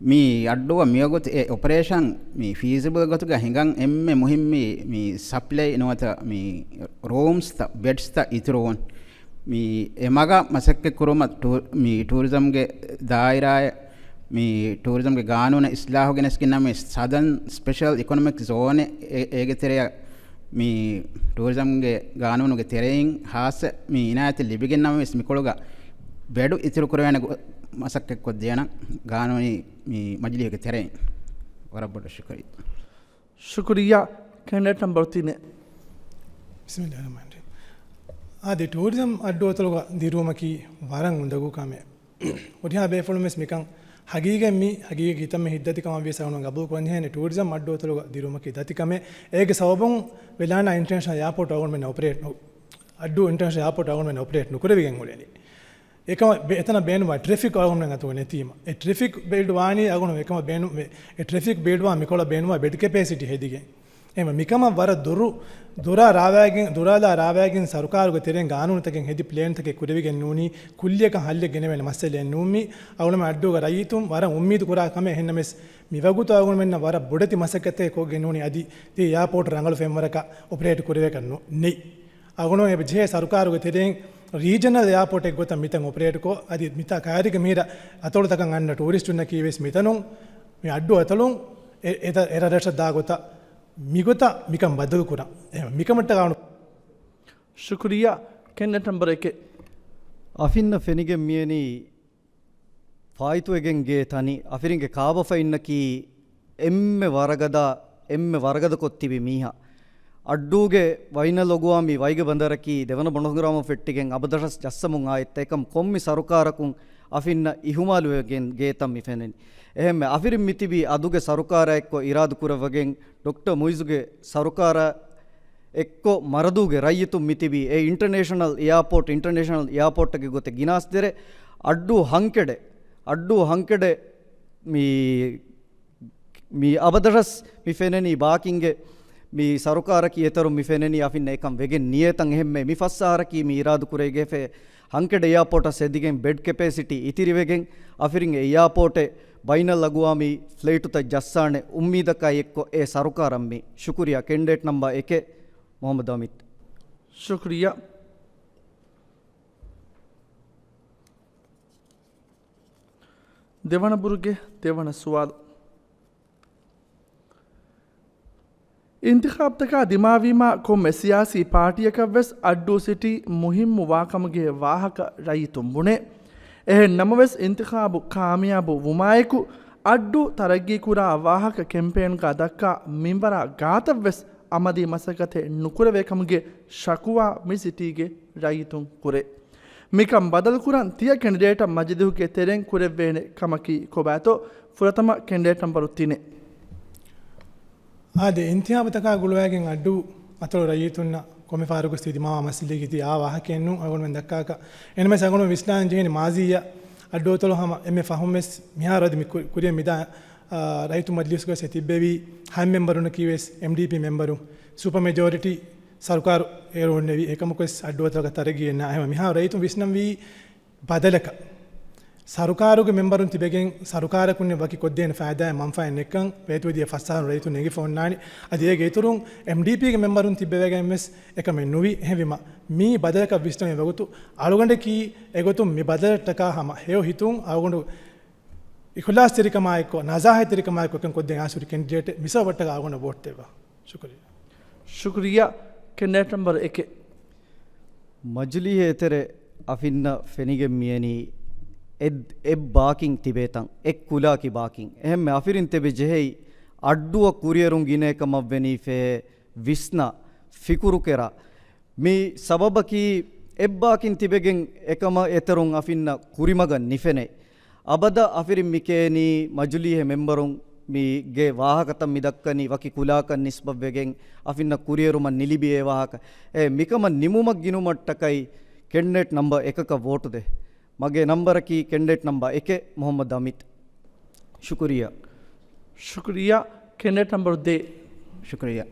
މި އައްޑޫއަށް މިވަގުތު އެ އޮޕަރޭޝަން މި ފީޒިބަލް ގޮތުގަ ހިނގަން އެންމެ މުހިއްމީ މި ސަޕްލައި ނުވަތަ މި ރޫމްސްތައް، ބެޑްސްތައް އިތުރުވުން. މި އެ މަގަށް މަސައްކަތް ކުރުމަށް ޓޫ-، މި ޓޫރިޒަމްގެ ދާއިރާއެއް، މި ޓޫރިޒަމްގެ ގާނޫނަށް އިސްލާހު ގެނެސްގެން ނަމަވެސް، ސަދަން ސްޕެޝަލް އިކޮނޮމިކް ޒޯނެއް އެ-، އޭގެ ތެރެއަށް މި ޓޫރިޒަމްގެ ގާނޫނުގެ ތެރެއިން ހާއްސަ މި އިނާޔަތެއް ލިބިގެން ނަމަވެސް، މިކޮޅުގަ ބެޑު އިތުރު ކުރެވޭނެ ގޮ-، މަސައްކަތް ކޮށްދޭނަން ގާނޫނީ މި މަޖިލީހުގެ ތެރެއިން. ވަރަށް ބޮޑަށް ޝުކުރިއްޔާ. ޝުކުރިއްޔާ. ކެނޑިޑޭޓް ނަމްބަރު ތިނެއް. ބިސްމިއްލާހިއްރަޙްމާނިއްރަޙީމް. އާދެ، ޓޫރިޒަމް އައްޑުއަތޮޅުގަ ދިރުވުމަކީ ވަރަށް އުނދަގޫ ކަމެއް. ހުރިހާ ބޭފުޅުން ވެސް މިކަން ހަގީގަތް މި ހަގީގަތް ކިތަންމެ ހިތްދަތި ކަމަށް ވިޔަސް އަޅުގަނޑު ގަބޫލު ކުރަންޖެހޭނެ. ޓޫރިޒަމް އައްޑުއަތޮޅުގަ ދިރުވުމަކީ ދަތި ކަމެއް. އޭގެ ސަބަބުން ވެލާނާ އިންޓަރނޭޝަނަލް އެއާޕޯޓް އަޅުގަނޑުމެން އޮޕަރޭޓް ނު-، އައްޑޫ އިންޓަރނޭޝަނަލް އެއާޕޯޓް އަޅުގަނޑުމެން އޮޕަރޭޓް ނުކުރެވިގެން އުޅެނީ. އެކަމަށް ބެ-، އެތަނަށް ބޭނުންވާ ޓްރެފިކް އަޅުގަނޑުމެން އަތުގަ ނެތީމަ. އެ ޓްރެފިކް ބިލްޑް ވާނީ އަޅުގަނޑު އެކަމަށް ބޭނު-، އެ ޓްރެފިކް ބިލްޑް ވާ މިކޮޅަށް ބޭނުންވާ ބެޑް ކެޕޭސިޓީ ހެދިގެން. އެހެންވެ، މިކަމަށް ވަރަށް ދުރު، ދުރާ ރާވާގެން، ދުރާލާ ރާވާގެން ސަރުކާރުގެ ތެރެއިން ގާނޫނުތަކެއް ހެދި ޕްލޭންތަކެއް ކުރެވިގެން ނޫނީ، ކުއްލިއަކަށް ހައްލެއް ގެނެވޭނެ މައްސަލައެއް ނޫން މީ. އަޅުގަނޑުމެން އައްޑޫގެ ރައްޔިތުން ވަރަށް އުއްމީދު ކުރާ ކަމެއް. އެހެންނަމަވެސް، މިވަގުތު އަޅުގަނޑުމެންނަށް ވަރަށް ބޮޑެތި މަސައްކަތެއް ކޮށްގެން ނޫނީ އަދި ތި އެއާޕޯޓް ރަނގަޅު ފެންވަރަކަށް އޮޕަރޭޓް ކުރެވޭކަށް ނު، ނެތް. އަޅުގަނޑުމެން އެބަ ޖެހޭ ސަރުކާރުގެ ތެރެއިން ރީޖަނަލް އެއާޕޯޓެއް ގޮތަށް މިތަން އޮޕަރޭޓްކޮށް، އަދި މިތާ ކައިރީގެ މިހިރަ އަތޮޅުތަކަށް އަންނަ ޓޫރިސްޓުންނަކީ ވެސް މިތަނުން މި އައްޑޫ އަތޮޅުން އެ، އެ، އެ ރަށްރަށަށް ދާ ގޮތަށް މިގޮތަށް މިކަން ބަދަލުކުރަން. އެހެން މިކަމަށްޓަކާ އަޅު ޝުކުރިއްޔާ. ކެންޑިޑޭޓް ނަމްބަރު އެކެއް. އަފިންނަށް ފެނިގެން މިއެނީ ފާއިތުވެގެން ގޭ ތަނި. އަފިރިންގެ ކާބަފައިންނަކީ އެންމެ ވަރަގަދަ، އެންމެ ވަރަގަދަކޮށް ތިބި މީހާ. އައްޑޫގެ ބައިނަލްއަގުވާމީ ވައިގެ ބަނދަރަކީ ދެވަނަ ބޮނޑުގަރާމަށް ފެއްޓިގެން އަބަދަށް ޖައްސަމުން އާ އެއްތަ އެކަމް ކޮންމެ ސަރުކާރަކުން އަފިންނަށް އިހުމާލުވެގެން ގޭތަން މި ފެނެނީ. އެހެންމެ އަފިރިން މިތިބީ އަދުގެ ސަރުކާރާ އެއްކޮށް އިރާދަ ކުރައްވަގެން ޑޮކްޓަރ މުއިޒުގެ ސަރުކާރާ އެއްކޮށް މަރަދޫގެ ރައްޔިތުން މިތިބީ އެ އިންޓަރނޭޝަނަލް އެއާޕޯޓް، އިންޓަރނޭޝަނަލް އެއާޕޯޓްގެ ގޮތެއް ގިނާސްދެރޭ އައްޑޫ ހަންކެޑެ، އައްޑޫ ހަންކެޑެ މި، މި އަބަދަށް މި ފެނެނީ ބާކިންގެ މި ސަރުކާރަކީ އެތަރު މި ފެނެނީ އަފިންނަށް އެކަން ވެގެން ނިޔޭތަން. އެހެންމެ މި ފަސް އަހަރަކީ މި އިރާދަ ކުރެވިގެފޭ ހަންކެޑެ އެއާޕޯޓަށް އެދިގެން ބެޑް ކެޕޭސިޓީ އިތިރިވެގެން އަފިރިން އެ އެއާޕޯޓެއް ބައިނަލްއަގުވާމީ ފްލައިޓުތައް ޖައްސާނެ އުއްމީދަކާ އެއްކޮށް އެ ސަރުކާރަށް މި. ޝުކުރިއްޔާ. ކެންޑިޑޭޓް ނަމްބަރު އެކެއް، މުހައްމަދު އަމިތް. ޝުކުރިއްޔާ. ދެވަނަ ބުރުގެ ދެވަނަ ސުވާލު. އިންތިޚާބުތަކާ ދިމާވީމާ ކޮންމެ ސިޔާސީ ޕާޓީއަކަށްވެސް އައްޑޫ ސިޓީ މުހިއްމު ވާކަމުގެ ވާހަކަ ރައްޔިތުން ބުނޭ. އެހެން ނަމަވެސް، އިންތިޚާބު ކާމިޔާބު ވުމާއެކު އައްޑޫ ތަރައްގީކުރާ ވާހަކަ ކެމްޕޭންގަ ދައްކާ މިންވަރާ ގާތަށްވެސް އަމަލީ މަސައްކަތެއް ނުކުރެވޭ ކަމުގެ ޝަކުވާ މި ސިޓީގެ ރައްޔިތުން ކުރޭ. މިކަން ބަދަލުކުރަން ތިޔަ ކެންޑިޑޭޓަށް މަޖިލީހުގެ ތެރެއިން ކުރެވޭނެ ކަމަކީ ކޮބާތޯ؟ ފުރަތަމަ ކެންޑިޑޭޓް ނަމްބަރު ތިނެއް. އާދެ، އިންތިޚާބުތަކާ ގުޅުވައިގެން އައްޑޫ އަތޮޅު ރައްޔިތުންނަށް ކޮންމެ ފަހަރަކުވެސް ތި ދިމާވާ މައްސަލައަކީ ތި އާ ވާހަކައެއް ނޫން އަޅުގަނޑުމެން ދައްކާކަށް. އެހެންނަމަވެސް އަޅުގަނޑު ވިސްނާން ޖެހެނީ މާޒީއަށް އައްޑޫ އަތޮޅު ހަމަ އެންމެ ފަހުންވެސް މިހާރު އަދި މި ކު-، ކުރިއަށް މިދާ، އާ، ރައްޔިތު މަޖިލީހުގަވެސް އެ ތިއްބެވި ހަތް މެމްބަރުންނަކީވެސް އެމްޑީޕީ މެމްބަރުން. ސުޕަ މެޖޯރިޓީ ސަރުކާރު އޭރު އޮންނެވި. އެކަމަކުވެސް އައްޑޫ އަތޮޅަކަށް ތަރައްގީއެއް ނާ. އެހެންވެ މިހާރު ރައްޔިތުން ވިސްނަންވީ ބަދަލަކަށް. ސަރުކާރުގެ މެމްބަރުން ތިބެގެން ސަރުކާރަކުން ވަކި ކޮށްދޭނެ ފައިދާއެއް މަންފާއެއް ނެތްކަން ވޭތުވެދިޔަ ފަސް އަހަރު ރައްޔިތުން އެނގިފަ އޮންނާނީ. އަދި އޭގެ އިތުރުން އެމްޑީޕީގެ މެމްބަރުން ތިއްބެވިގެން ވެސް އެކަމެއް ނުވި. އެހެންވީމަ، މީ ބަދަލަކަށް ވިސްނަން އެ ވަގުތު އަޅުގަނޑަކީ އެގޮތުން މި ބަދަލަށްޓަކާ ހަމަ ހެޔޮ ހިތުން އަޅުގަނޑު އިޚުލާސްތެރިކަމާއެއްކޮށް، ނަޒާހަތްތެރިކަމާއެއްކޮށް އެކަން ކޮށްދޭން އާސުރި ކެންޑިޑޭޓެއް މި ސަބަބަށްޓަކާ އަޅުގަނޑަށް ވޯޓް ދެއްވާ. ޝުކުރިއްޔާ. ޝުކުރިއްޔާ. ކެންޑިޑޭޓް ނަމްބަރު އެކެއް. މަޖިލީހެއް އެތެރެ އަފިންނަށް ފެނިގެން މިއެނީ އެއް، އެއް ބާކިން ތިބޭތަން، އެއް ކުލާކި ބާކިން. އެހެންމެ އަފިރިން ތެބެ ޖެހެއި އައްޑޫއަށް ކުރިއެރުން ގިނައެއް ކަމަށް ވެނީ ފޭ ވިސްނާ ފިކުރުކެރާ. މި ސަބަބަކީ އެއްބާކިން ތިބެގެން އެކަމަށް އެތެރުން އަފިންނަށް ކުރިމަގަށް ނިފެނޭ. އަބަދަށް އަފިރިން މިކޭނީ މަޖުލީހެއް މެމްބަރުން މީގެ ވާހަކަތައް މިދައްކަނީ ވަކި ކުލާކަން ނިސްބަތްވެގެން އަފިންނަށް ކުރިއެރުމަށް ނިލިބި އެ ވާހަކަ. އެ މިކަމަށް ނިމުމަށް ގިނުމަށްޓަކައި ކެންޑިޑޭޓް ނަމްބަރު އެކަކަށް ވޯޓު ދޭ. މަގޭ ނަމްބަރަކީ ކެންޑިޑޭޓް ނަމްބަރު އެކެއް، މުހައްމަދު އަމިތް. ޝުކުރިއްޔާ. ޝުކުރިއްޔާ. ކެންޑިޑޭޓް ނަމްބަރު ދޭއް. ޝުކުރިއްޔާ.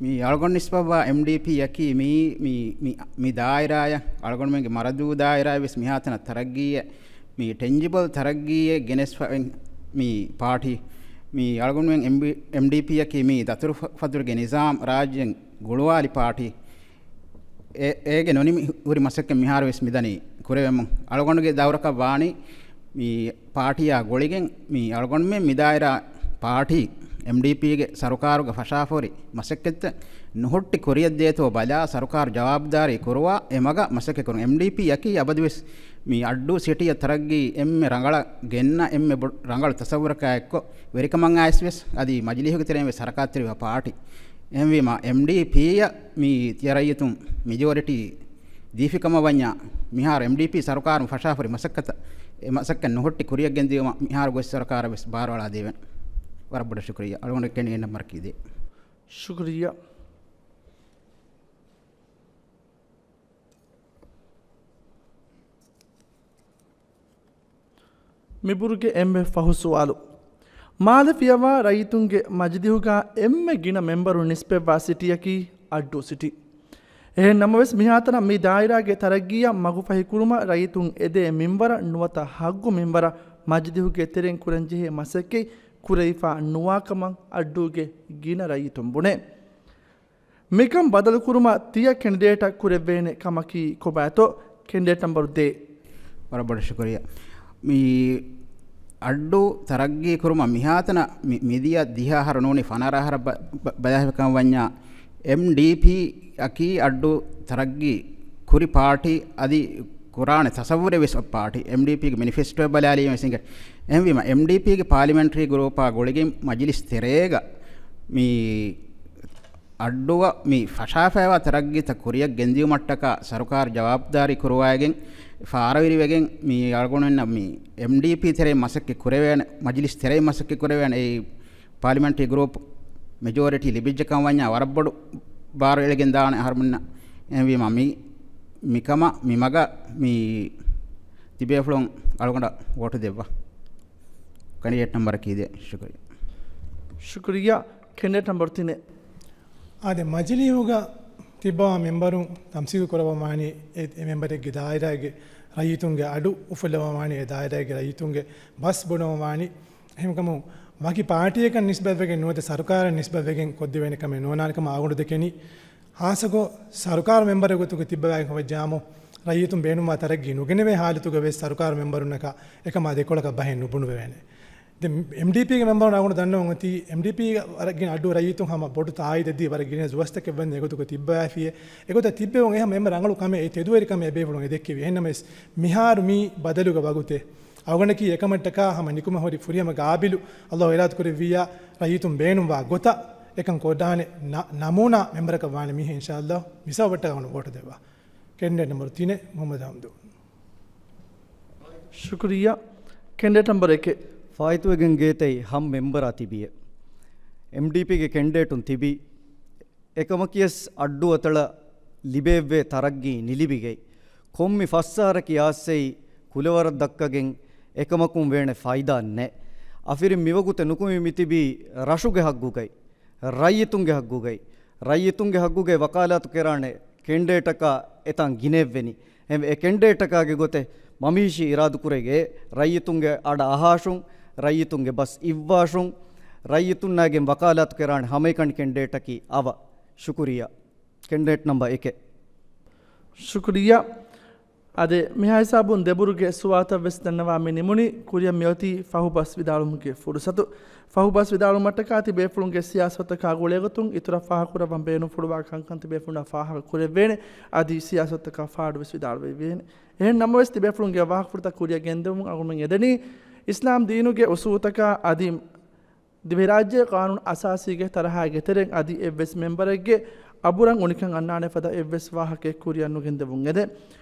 މި އަޅުގަނޑު ނިސްބަތްވާ އެމްޑީޕީއަކީ މި، މި، މި، މި ދާއިރާއަށް އަޅުގަނޑުމެންގެ މަރަދޫ ދާއިރާއަށް ވެސް މިހާތަނަށް ތަރައްގީއެއް، މި ޓެންޖިބަލް ތަރައްގީއެއް ގެނެސްފަ މި ޕާޓީ. މި އަޅުގަނޑުމެން އެމްޑީޕީއަކީ މި ދަތުރު ފަ-، ފަތުރުގެ ނިޒާމް ރާއްޖެ ގުޅުވާލި ޕާޓީ. އެ-، އޭގެ ނުނިމި ހުރި މަސައްކަތް މިހާރު ވެސް މިދަނީ ކުރެވެމުން. އަޅުގަނޑުގެ ދައުރަކަށް ވާނީ މި ޕާޓީއާ ގުޅިގެން މި އަޅުގަނޑުމެން މިދާއިރާ ޕާޓީ އެމްޑީޕީގެ ސަރުކާރުގެ ފަށާފަހުރި މަސައްކަތްތައް ނުހުއްޓި ކުރިއަށްދޭތޯ ބަލާ ސަރުކާރު ޖަވާބުދާރީ ކުރުވާ އެ މަގަށް މަސައްކަތް ކުރުން. އެމްޑީޕީއަކީ އަބަދުވެސް މި އައްޑޫ ސިޓީއަށް ތަރައްގީ އެންމެ ރަނގަޅަށް ގެންނަ އެންމެ ބޮ-، ރަނގަޅު ތަސައްވުރަކާއެއްކޮށް ވެރިކަމަށް އައިސް ވެސް އަދި މަޖިލީހުގެ ތެރެއިން ވެސް ހަރަކާތްތެރިވާ ޕާޓީ. އެހެންވީމަ، އެމްޑީޕީއަށް މި ތިޔަ ރައްޔިތުން މެޖޯރިޓީ ދީފިކަމަށް ވަންޏާ، މިހާރު އެމްޑީޕީ ސަރުކާރުން ފަށާފަހުރި މަސައްކަތަށް، އެ މަސައްކަތް ނުހުއްޓި ކުރިއަށްގެންދިއުމަށް މިހާރު ގޮސް ސަރުކާރަށް ވެސް ބާރުއަޅާ ދެވޭނެ. ވަރަށް ބޮޑަށް ޝުކުރިއްޔާ. އަޅުގަނޑު ކެނޑިޑޭޓް ނަމްބަރަކީ ދޭއް. ޝުކުރިއްޔާ. މިބުރުގެ އެންމެ ފަހު ސުވާލު. މާލެ ފިޔަވާ ރައްޔިތުންގެ މަޖިލީހުގަ އެންމެ ގިނަ މެމްބަރުން ނިސްބަތްވާ ސިޓީއަކީ އައްޑޫ ސިޓީ. އެހެން ނަމަވެސް، މިހާތަނަށް މި ދާއިރާގެ ތަރައްގީއަށް މަގުފަހިކުރުމަށް ރައްޔިތުން އެދޭ މިންވަރަށް ނުވަތަ ހައްގު މިންވަރަށް މަޖިލީހުގެ ތެރެއިން ކުރަންޖެހޭ މަސައްކަތް ކުރެވިފަ ނުވާކަމަށް އައްޑޫގެ ގިނަ ރައްޔިތުން ބުނޭ. މިކަން ބަދަލުކުރުމަށް ތިޔަ ކެންޑިޑޭޓަށް ކުރެވޭނެ ކަމަކީ ކޮބާތޯ؟ ކެންޑިޑޭޓް ނަމްބަރު ދޭއް. ވަރަށް ބޮޑަށް ޝުކުރިއްޔާ. މި އައްޑޫ ތަރައްގީ ކުރުމަށް މިހާތަނަށް މި-، މިދިޔަ ދިހަ އަހަރު ނޫނީ ފަނަރަ އަހަރަށް ބަ-، ބަ-، ބަލާފިކަން ވަންޏާ، އެމްޑީޕީ އަކީ އައްޑޫ ތަރައްގީ ކުރި ޕާޓީ އަދި ކުރާނެ ތަސައްވުރެއް ވެސް ޕާޓީ. އެމްޑީޕީގެ މެނިފެސްޓޯ ބަލާލީމަ ސިނގެ. އެހެންވީމަ، އެމްޑީޕީގެ ޕާލިމެންޓްރީ ގްރޫޕާ ގުޅިގެން މަޖިލިސް ތެރޭގަ މި އައްޑޫއަށް މި ފަށާފައިވާ ތަރައްގީތައް ކުރިއަށް ގެންދިއުމަށްޓަކާ ސަރުކާރު ޖަވާބުދާރީ ކުރުވައިގެން، ފާރަވެރިވެގެން މި އަޅުގަނޑުމެންނަށް މި އެމްޑީޕީ ތެރެއިން މަސައްކަތް ކުރެވޭނެ، މަޖިލިސް ތެރެއިން މަސައްކަތް ކުރެވޭނެ. އެއީ ޕާލިމެންޓްރީ ގްރޫޕް މެޖޯރިޓީ ލިބިއްޖެކަން ވަންޏާ ވަރަށް ބޮޑު ބާރު އެޅިގެން ދާނެ އަހަރުމެންނަށް. އެހެންވީމަ މި، މިކަމަށް މި މަގަށް މި ތިބޭފުޅުން އަޅުގަނޑަށް ވޯޓު ދެއްވާ. ކެނޑިޑޭޓް ނަމްބަރަކީ ދޭއް. ޝުކުރިއްޔާ. ޝުކުރިއްޔާ. ކެނޑިޑޭޓް ނަމްބަރު ތިނެއް. އާދެ، މަޖިލީހުގަ ތިއްބަވާ މެމްބަރުން ތަމްސީލު ކުރައްވަން ވާނީ އެ، އެ މެމްބަރެއްގެ ދާއިރާގެ ރައްޔިތުންގެ އަޑު އުފުއްލަވަން ވާނީ، އެ ދާއިރާގެ ރައްޔިތުންގެ ބަސް ބުނަވަން ވާނީ. އެހެންކަމުން ވަކި ޕާޓީއަކަށް ނިސްބަތްވެގެން ނުވަތަ ސަރުކާރަށް ނިސްބަތްވެގެން ކޮށްދެވޭނެ ކަމެއް ނޯންނާނެ ކަމަށް އަޅުގަނޑު ދެކެނީ. ހާއްސަކޮށް ސަރުކާރު މެމްބަރެއް ގޮތުގަ ތިއްބަވާގެން ކަމަށް ޖާމު ރައްޔިތުން ބޭނުންވާ ތަރައްގީ ނުގެނެވޭ ހާލަތުގަ ވެސް ސަރުކާރު މެމްބަރުންނަކަށް އެކަމާ ދެކޮޅަކަށް ބަހެއް ނުބުނުވެވޭނެ. ދެން އެމްޑީޕީގެ މެމްބަރުން އަޅުގަނޑު ދަންނަވަން އޮތީ، އެމްޑީޕީގެ ވަރަށް ގިނަ އައްޑޫ ރައްޔިތުން ހަމަ ބޮޑު ތާއީދެއް ދީ ވަރަށް ގިނަ ޖުވަސްތަކެއް ވަންދެން އެގޮތުގަ ތިއްބަވާފިއޭ. އެގޮތަށް ތިއްބެވުން އެހަމަ އެންމެ ރަނގަޅު ކަމެއް، އެ ތެދުވެރިކަމެއް އެބޭފުޅުން އެ ދެއްކެވި. އެހެންނަމަވެސް މިހާރު މީ ބަދަލުގެ ވަގުތެއް. އަޅުގަނޑަކީ އެކަމަށްޓަކާ ހަމަ ނިކުމެ ހުރި ފުރިހަމަ ގާބިލު، އައްލާހު އިރާދަކުރެއްވިއްޔާ ރައްޔިތުން ބޭނުންވާ ގޮތަށް އެކަން ކޮށްދާނެ ނަ-، ނަމޫނާ މެމްބަރަކަށް ވާނެ މީހެއް އިންޝާއައްލާހު. މިސަބަބަށްޓަކާ އަޅުގަނޑު ވޯޓު ދެއްވާ. ކެންޑިޑޭޓް ނަމްބަރު ތިނެއް، މުހައްމަދު ހަމްދޫ. ޝުކުރިއްޔާ. ކެންޑިޑޭޓް ނަމްބަރު އެކެއް. ފާއިތުވެގެން ގޭތެއް ހަމަ މެމްބަރާ ތިބިއެ. އެމްޑީޕީގެ ކެންޑިޑޭޓުން ތިބީ. އެކަމަކީވެސް އައްޑޫ އަތޮޅަށް ލިބޭއްވޭ ތަރައްގީ ނިލިބިގަތް. ކޮންމެ ފަސް އަހަރަކީ އާސްއެއް ކުލަވަރަށް ދައްކަގެން އެކަމަކުން ވޭނެ ފައިދާ ނެތް. އަފިރިން މިވަގުތެއް ނުކުމެ މިތިބީ ރަށުގެ ހައްގުގައި، ރައްޔިތުންގެ ހައްގުގައި، ރައްޔިތުންގެ ހައްގުގައި ވަކާލާތު ކެރާނެ ކެންޑިޑޭޓަކާ އެތާން ގިނައެއްވެނީ. އެ ކެންޑިޑޭޓަކާގެ ގޮތެއް މަމީޝީ އިރާދުކުރެގޭ، ރައްޔިތުންގެ އަޑަށް އަހާށުން، ރައްޔިތުންގެ ބަސް އިއްވާށުން، ރައްޔިތުންނާގެން ވަކާލާތު ކެރާނެ ހަމައެކަނި ކެންޑިޑޭޓަކީ އަވަ. ޝުކުރިއްޔާ. ކެންޑިޑޭޓް ނަމްބަރު އެކެއް. ޝުކުރިއްޔާ. އާދެ، މިހާ ހިސާބުން ދެބުރުގެ ސުވާލުތައް ވެސް ދަންނަވާ މި ނިމުނީ. ކުރިއަށް މިއޮތީ ފަހުބަސް ވިދާޅުވުމުގެ ފުރުސަތު. ފަހުބަސް ވިދާޅުވުމަށްޓަކާ ތިބޭފުޅުންގެ ސިޔާސަތުތަކާ ގުޅޭގޮތުން އިތުރަށް ފާހަގަކުރައްވަން ބޭނުންފުޅުވާ ކަންކަން ތިބޭފުޅުންނަށް ފާހަގަކުރެއްވޭނެ. އަދި ސިޔާސަތުތަކާ ފާޑުވެސް ވިދާޅުވެވޭނެ. އެހެން ނަމަވެސް، ތިބޭފުޅުންގެ ވާހަކަފުޅުތައް ކުރިއަށް ގެންދެވުމުން އަޅުގަނޑުމެން އެދެނީ އިސްލާމް ދީނުގެ އުސޫލުތަކާ އަދި ދިވެހިރާއްޖޭގެ ޤާނޫނު އަސާސީގެ ތަރަހާގެ ތެރެއިން އަދި އެއްވެސް މެމްބަރެއްގެ އަބުރަށް އުނިކަން އަންނާނެ ފަދަ އެއްވެސް ވާހަކައެއް ކުރިއަށް ނުގެންދެވުން އެދެން.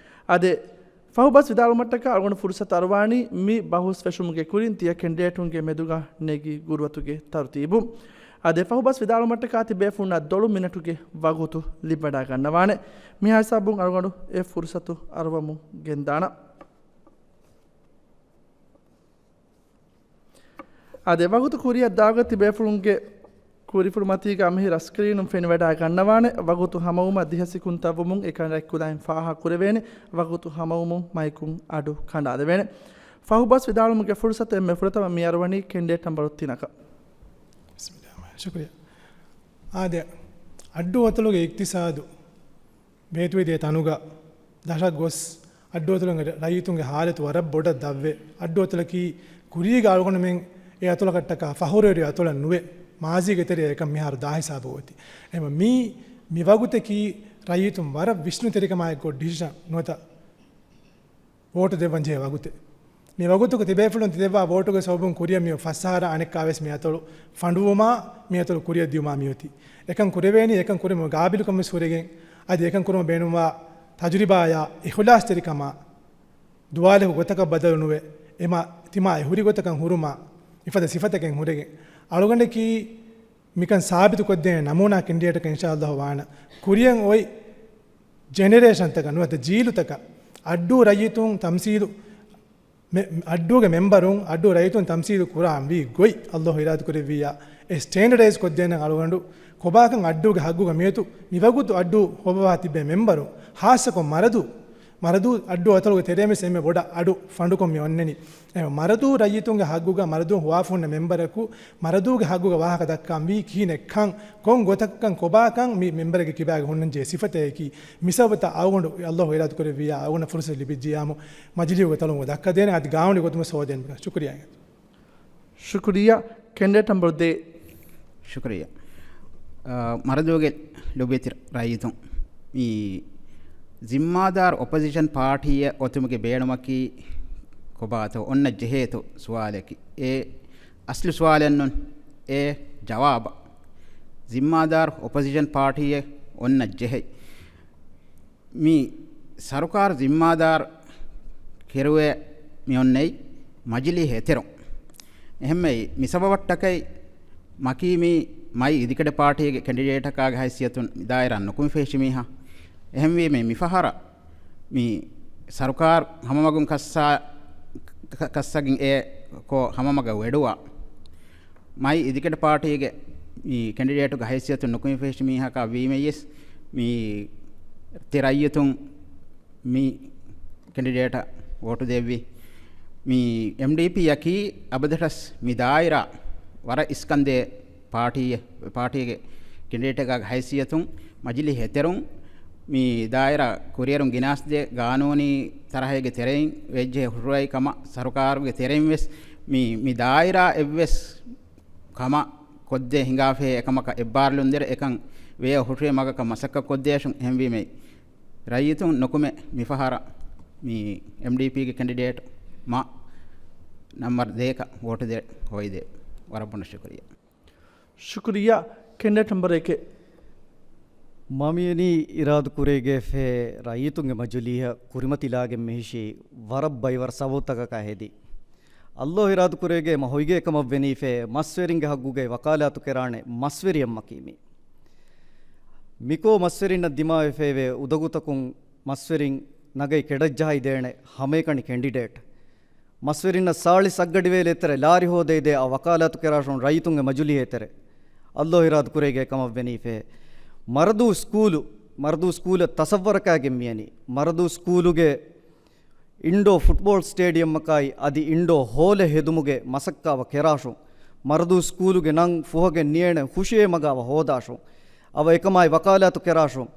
އާދެ، ފަހުބަސް ވިދާޅުވުމަށްޓަކާ އަޅުގަނޑު ފުރުސަތު އަރުވާނީ މި ބަހުސް ފެށުމުގެ ކުރިން ތިޔަ ކެންޑިޑޭޓުންގެ މެދުގަ ނެގި ގުރުއަތުގެ ތަރުތީބު. އާދެ، ފަހުބަސް ވިދާޅުވުމަށްޓަކާ ތިބޭފުޅުންނަށް ދޮޅު މިނެޓުގެ ވަގުތު ލިބިވަޑައިގަންނަވާނެ. މިހާ ހިސާބުން އަޅުގަނޑު އެ ފުރުސަތު އަރުވަމުން ގެންދާނަން. އާދެ، ވަގުތު ކުރިއަށް ދާގޮތް ތިބޭފުޅުންގެ ކުރިފުޅު މަތީގަ މިހިރަ ސްކްރީނުން ފެނިވަޑައި ގަންނަވާނެ. ވަގުތު ހަމަވުމަށް ދިހަ ސިކުންތައް ވުމުން އެކަނި ރަތްކުލައިން ފާހަގަ ކުރެވޭނެ. ވަގުތު ހަމަވުމުން މައިކުން އަޑު ކަނޑާލެވޭނެ. ފަހުބަސް ވިދާޅުވުމުގެ ފުރުސަތު އެންމެ ފުރަތަމަ މި އަރުވަނީ ކެންޑިޑޭޓް ނަމްބަރު ތިނަކަށް. ބިސްމިއްލާހި. ޝުކުރިއްޔާ. އާދެ، އައްޑޫ އަތޮޅުގެ އިޤްތިޞާދު ބޭތުވެދޭ ތަނުގަ ދަށަށް ގޮސް، އައްޑޫ އަތޮޅުގެ ރައްޔިތުންގެ ހާލަތު ވަރަށް ބޮޑަށް ދަށްވެ، އައްޑޫ އަތޮޅަކީ ކުރީގަ އަޅުގަނޑުމެން އެ އަތޮޅަކަށްޓަކާ ފަޚުރުވެރި އަތޮޅަށް ނުވެ، މާޒީގެ ތެރެއަށް އެކަން މިހާރު ދާ ހިސާބު އޮތީ. އެހެންވީމަ މީ، މި ވަގުތަކީ ރައްޔިތުން ވަރަށް ވިސްނުންތެރިކަމާއެކު ގޮސް ޑިސިޝަން ނުވަތަ ވޯޓު ދެއްވަން ޖެހޭ ވަގުތެއް. މި ވަގުތުގަ ތިބޭފުޅުން ތި ދެއްވާ ވޯޓުގެ ސަބަބުން ކުރިއަށް މި ފަސް އަހަރަށް އަނެއްކާވެސް މި އަތޮޅު ފަނޑުވުމާ، މި އަތޮޅު ކުރިއަށް ދިޔުމާ މިއޮތީ. އެކަން ކުރެވޭނީ، އެކަން ކުރުމުގެ ގާބިލުކަން ވެސް ހުރެގެން، އަދި އެކަން ކުރުމަށް ބޭނުންވާ ތަޖުރިބާޔާ، އިޚުލާޞްތެރިކަމާ، ދުވާލަކު ގޮތަކަށް ބަދަލު ނުވެ، އެމާ ތިމާ އެ ހުރި ގޮތަކަށް ހުރުމާ، މިފަދަ ސިފަތަކެއް ހުރެގެން، އަޅުގަނޑަކީ މިކަން ސާބިތުކޮށްދޭނެ ނަމޫނާ ކެންޑިޑޭޓަކަށް އިންޝާއައްލާހު ވާނަން. ކުރިއަށް އޮތް ޖެނެރޭޝަންތަކަށް ނުވަތަ ޖީލުތަކަށް އައްޑޫ ރައްޔިތުން ތަމްސީލު މެ-، އައްޑޫގެ މެމްބަރުން އައްޑޫ ރައްޔިތުން ތަމްސީލު ކުރާން ވީ ގޮތް އައްލޯހު އިރާދަކުރެއްވިއްޔާ، އެ ސްޓޭންޑަޑައިޒް ކޮށްދޭނަން އަޅުގަނޑު ކޮބާކަން އައްޑޫގެ ހައްގުގަ މިއޮތު މިވަގުތު އައްޑޫ ހޮވަވާ ތިބޭ މެމްބަރުން، ހާއްސަކޮށް މަރަދޫ، މަރަދޫ އައްޑޫ އަތޮޅުގެ ތެރޭމެސް އެންމެ ބޮޑަށް އަޑު ފަނޑުކޮށް މި އޮންނަނީ. އެ މަރަދޫ ރައްޔިތުންގެ ހައްގުގަ މަރަދޫ ހޮވާފަ ހުންނަ މެމްބަރަކު މަރަދޫގެ ހައްގުގަ ވާހަކަ ދައްކާން ވީ ކިހިނެއްކަން، ކޮން ގޮތަކަށް ކޮބާކަން މި މެމްބަރެއްގެ ކިބާގަ ހުންނަންޖެހޭ ސިފަތަކަކީ، މިސަބަބަތައް އަޅުގަނޑު އައްލޯހު އިރާދަކުރެއްވިއްޔާ އަޅުގަނޑަށް ފުރުސަތު ލިބިއްޖިއްޔާމު މަޖިލީހުގެ އަތޮޅުން ދައްކަދޭނެ އަދި ގާނޫނީ ގޮތުން ހޯދޭނެ. ޝުކުރިއްޔާ. ޝުކުރިއްޔާ. ކެނޑިޑޭޓް ނަމްބަރު ދޭއް. ޝުކުރިއްޔާ. އާ، މަރަދޫގެ ލޮބުވެތި ރައްޔިތުން، މި ޒިންމާދާރު އޮޕޮޒިޝަން ޕާޓީއެއް އޮތުމުގެ ބޭނުމަކީ ކޮބާތޯ އޮންނަ ޖެހޭތޯ ސުވާލަކީ. އެ އަސްލު ސުވާލެއްނޫން، އެ ޖަވާބަށް. ޒިންމާދާރު އޮޕޮޒިޝަން ޕާޓީއެއް އޮންނަ ޖެހޭ. މި ސަރުކާރު ޒިންމާދާރު ކެރުވޭ މި އޮންނައީ މަޖިލީހެއް އެތެރުން. އެހެންމެ މި ސަބަބަށްޓަކައި މަކީ މި މައި އިދިކަޑެ ޕާޓީގެ ކެނޑިޑޭޓަކާގެ ހައިސިއްޔަތުން މި ދާއިރާ ނުކުމެ ފެށި މީހާ. އެހެންވީމަ މިފަހަރަށް މި ސަރުކާރު ހަމަމަގުން ކައްސާ، ކަ-، ކައްސަގެން އެ ކޯ ހަމަމަގަށް ވެޑުވާ. މައި އިދިކަޑެ ޕާޓީގެ މި ކެނޑިޑޭޓުގެ ހައިސިއްޔަތުން ނުކުމެ ފެށި މީހަކާ ވީމަޔަސް މި ތި ރައްޔިތުން މި ކެނޑިޑޭޓަށް ވޯޓު ދެއްވި. މި އެމްޑީޕީއަކީ އަބަދަށް މި ދާއިރާ ވަރަށް އިސްކަންދޭ ޕާޓީއެއް، ޕާޓީގެ ކެނޑިޑޭޓެއްގެ ހައިސިއްޔަތުން މަޖިލީހް އެތެރުން މި ދާއިރާ ކުރިއެރުން ގިނަސްދޭ ގާނޫނީ ތަރަހެއްގެ ތެރެއިން ވެއްޖެ ހުށަހަޅައި ކަމަށް ސަރުކާރުގެ ތެރެއިން ވެސް މި، މި ދާއިރާ އެއްވެސް ކަމަށް ކޮށްދޭ ހިނގާފައި އެކަމަކަށް އެއްބާރުލުން ދެރަ އެކަން ވެޔަށް ހުށަހެޅޭ މަގަކަށް މަސައްކަތް ކޮށްދޭށުން. އެހެންވީމަ ރައްޔިތުން ނުކުމެ މިފަހަރަށް މި އެމްޑީޕީގެ ކެނޑިޑޭޓް މަ ނަމްބަރު ދޭކަށް ވޯޓު ދޭ ހޮވައިދޭ. ވަރަށް ބޮޑަށް ޝުކުރިއްޔާ. ޝުކުރިއްޔާ. ކެނޑިޑޭޓް ނަމްބަރު އެކެއް. މަ މިއޮތީ އިރާދަކުރެވިފައި ރައްޔިތުންގެ މަޖިލީހަށް ކުރިމަތިލާގެން މިހިށީ ވަރަށް ބައިވަރު ސަބަބުތަކަކާ ހެދި. އައްލޯހު އިރާދަކުރެވިފައި މަ ހޮވިގެ ކަމަށް ވެނީފައި މަސްވެރިންގެ ހައްގުގައި ވަކާލާތު ކެރާނެ މަސްވެރިއެއް މަކީ މީ. މިކޯ މަސްވެރިންނަށް ދިމާވެފައިވޭ އުދަގުތަކުން މަސްވެރިން ނަގައި ކެޑައްޖަހައިދޭނެ ހަމައެކަނި ކެނޑިޑޭޓް. މަސްވެރިންނަށް ސާޅީސް އަށްގަޑިވޭލެއް އެތެރެ ލާރި ހޯދައިދޭ އަށް ވަކާލާތު ކެރާށުން ރައްޔިތުންގެ މަޖިލީހެއް އެތެރެ. އައްލޯހު އިރާދަކުރެވިގެ ކަމަށް ވެނީފައި. މަރަދޫ ސްކޫލު، މަރަދޫ ސްކޫލަށް ތަސައްވަރަކާގެން މިއަނީ. މަރަދޫ ސްކޫލުގެ އިންޑޯ ފުޓްބޯލް ސްޓޭޑިއަމަކާއި އަދި އިންޑޯ ހޯލެއް ހެދުމުގެ މަސައްކަތް އަވަ ކެރާށުން. މަރަދޫ ސްކޫލުގެ ނަން ފުހަގެން ނިޔޭނެ ހުށިއޭ މަގަށް އަވަ ހޯދާށުން. އަވަ އެކަމާއި ވަކާލާތު ކެރާށުން.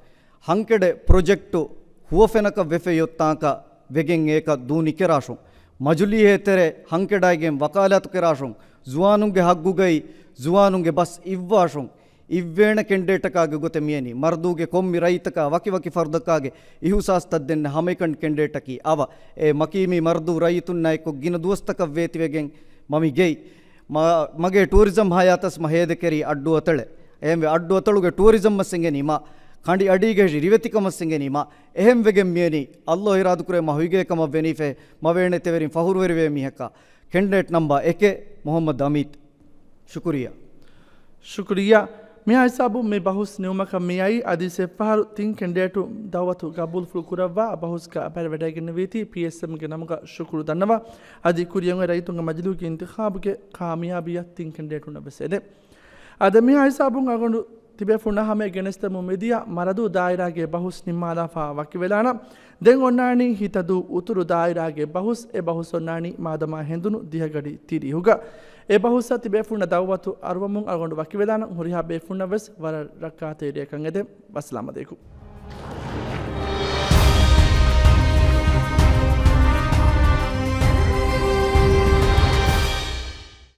ހަންކެޑެ ޕްރޮޖެކްޓު ހުވަފެނަކަށް ވެފައި އޮތް ތާންކަށް ވެގެން އޭކަށް ދޫ ނިކެރާށުން. މަޖުލީހެއް ތެރެ ހަންކެޑާއިގެން ވަކާލާތު ކެރާށުން. ޒުވާނުންގެ ހައްގުގައި ޒުވާނުންގެ ބަސް އިއްވާށުން. އިއްވޭނެ ކެންޑިޑޭޓަކާގެ ގޮތެއް މިއަނީ. މަރަދޫގެ ކޮންމެ ރައްޔިތަކާ ވަކިވަކި ފަރުދަކާގެ އިހުސާސްތައް ދެންނެ ހަމައެކަނި ކެންޑިޑޭޓަކީ އަވަ. އެ މަކީ މީ މަރަދޫ ރައްޔިތުންނާއެކު ގިނަ ދުވަސްތަކަށް ވޭތިވެގެން މަ މި ގެއި. މަ-، މަގޭ ޓޫރިޒަމް ހަޔާތަސް މަ ހޭދަކެރީ އައްޑު އަތޮޅެއް. އެހެންވެ އައްޑު އަތޮޅުގެ ޓޫރިޒަމް މަސް އެނގެނީ މަ. ކަނޑި އަޑީގެ ހިށި ރިވެތިކަމަސް އެނގެނީ މަ. އެހެން ވެގެން މިއަނީ. އައްލޯހު އިރާދަކުރޭ މަ ހޮވިގޭ ކަމަށް ވެނީފައި މަ ވޭނެ ތެވެރިން ފަހުރުވެރިވޭ މީހަކާ. ކެންޑިޑޭޓް ނަމްބާ އެކެއް މުހައްމަދު އަމީދު. ޝުކުރިއްޔާ. ޝުކުރިއްޔާ. މިހާ ހިސާބުން މި ބަހުސް ނިމުމަކަށް މިއައީ. އަދި އެއްފަހަރު ތިން ކެންޑިޑޭޓު ދައުވަތު ގަބޫލުފުޅު ކުރައްވާ ބަހުސްގަ ބައިވެޑައިގެންނެވީތީ ޕީއެސްއެމްގެ ނަމުގަ ޝުކުރު ދަންނަވާ. އަދި ކުރިއަށް އޮތް ރައްޔިތުންގެ މަޖިލީހުގެ އިންތިޚާބުގެ ކާމިޔާބީއަށް ތިން ކެންޑިޑޭޓުންނަށް ވެސް އެދެން. އާދެ، މިހާ ހިސާބުން އަޅުގަނޑު ތިބޭފުޅުންނާ ހަމަޔަށް ގެނެސްދެމުން މިދިޔަ މަރަދޫ ދާއިރާގެ ބަހުސް ނިންމާލާފަ ވަކިވެލާނަން. ދެން އޮންނާނީ ހިތަދޫ އުތުރު ދާއިރާގެ ބަހުސް. އެ ބަހުސް އޮންނާނީ މާދަމާ ހެނދުނު ދިހަގަޑި ތިރީހުގަ. އެ ބަހުސްއަށް ތިބޭފުޅުންނަށް ދައުވަތު އަރުވަމުން އަޅުގަނޑު ވަކިވެލާނަން. ހުރިހާ ބޭފުޅުންނަށް ވެސް ވަރަށް ރައްކާތެރި ރެއަކަށް އެދެން. ވައްސަލާމް އަލައިކުމް.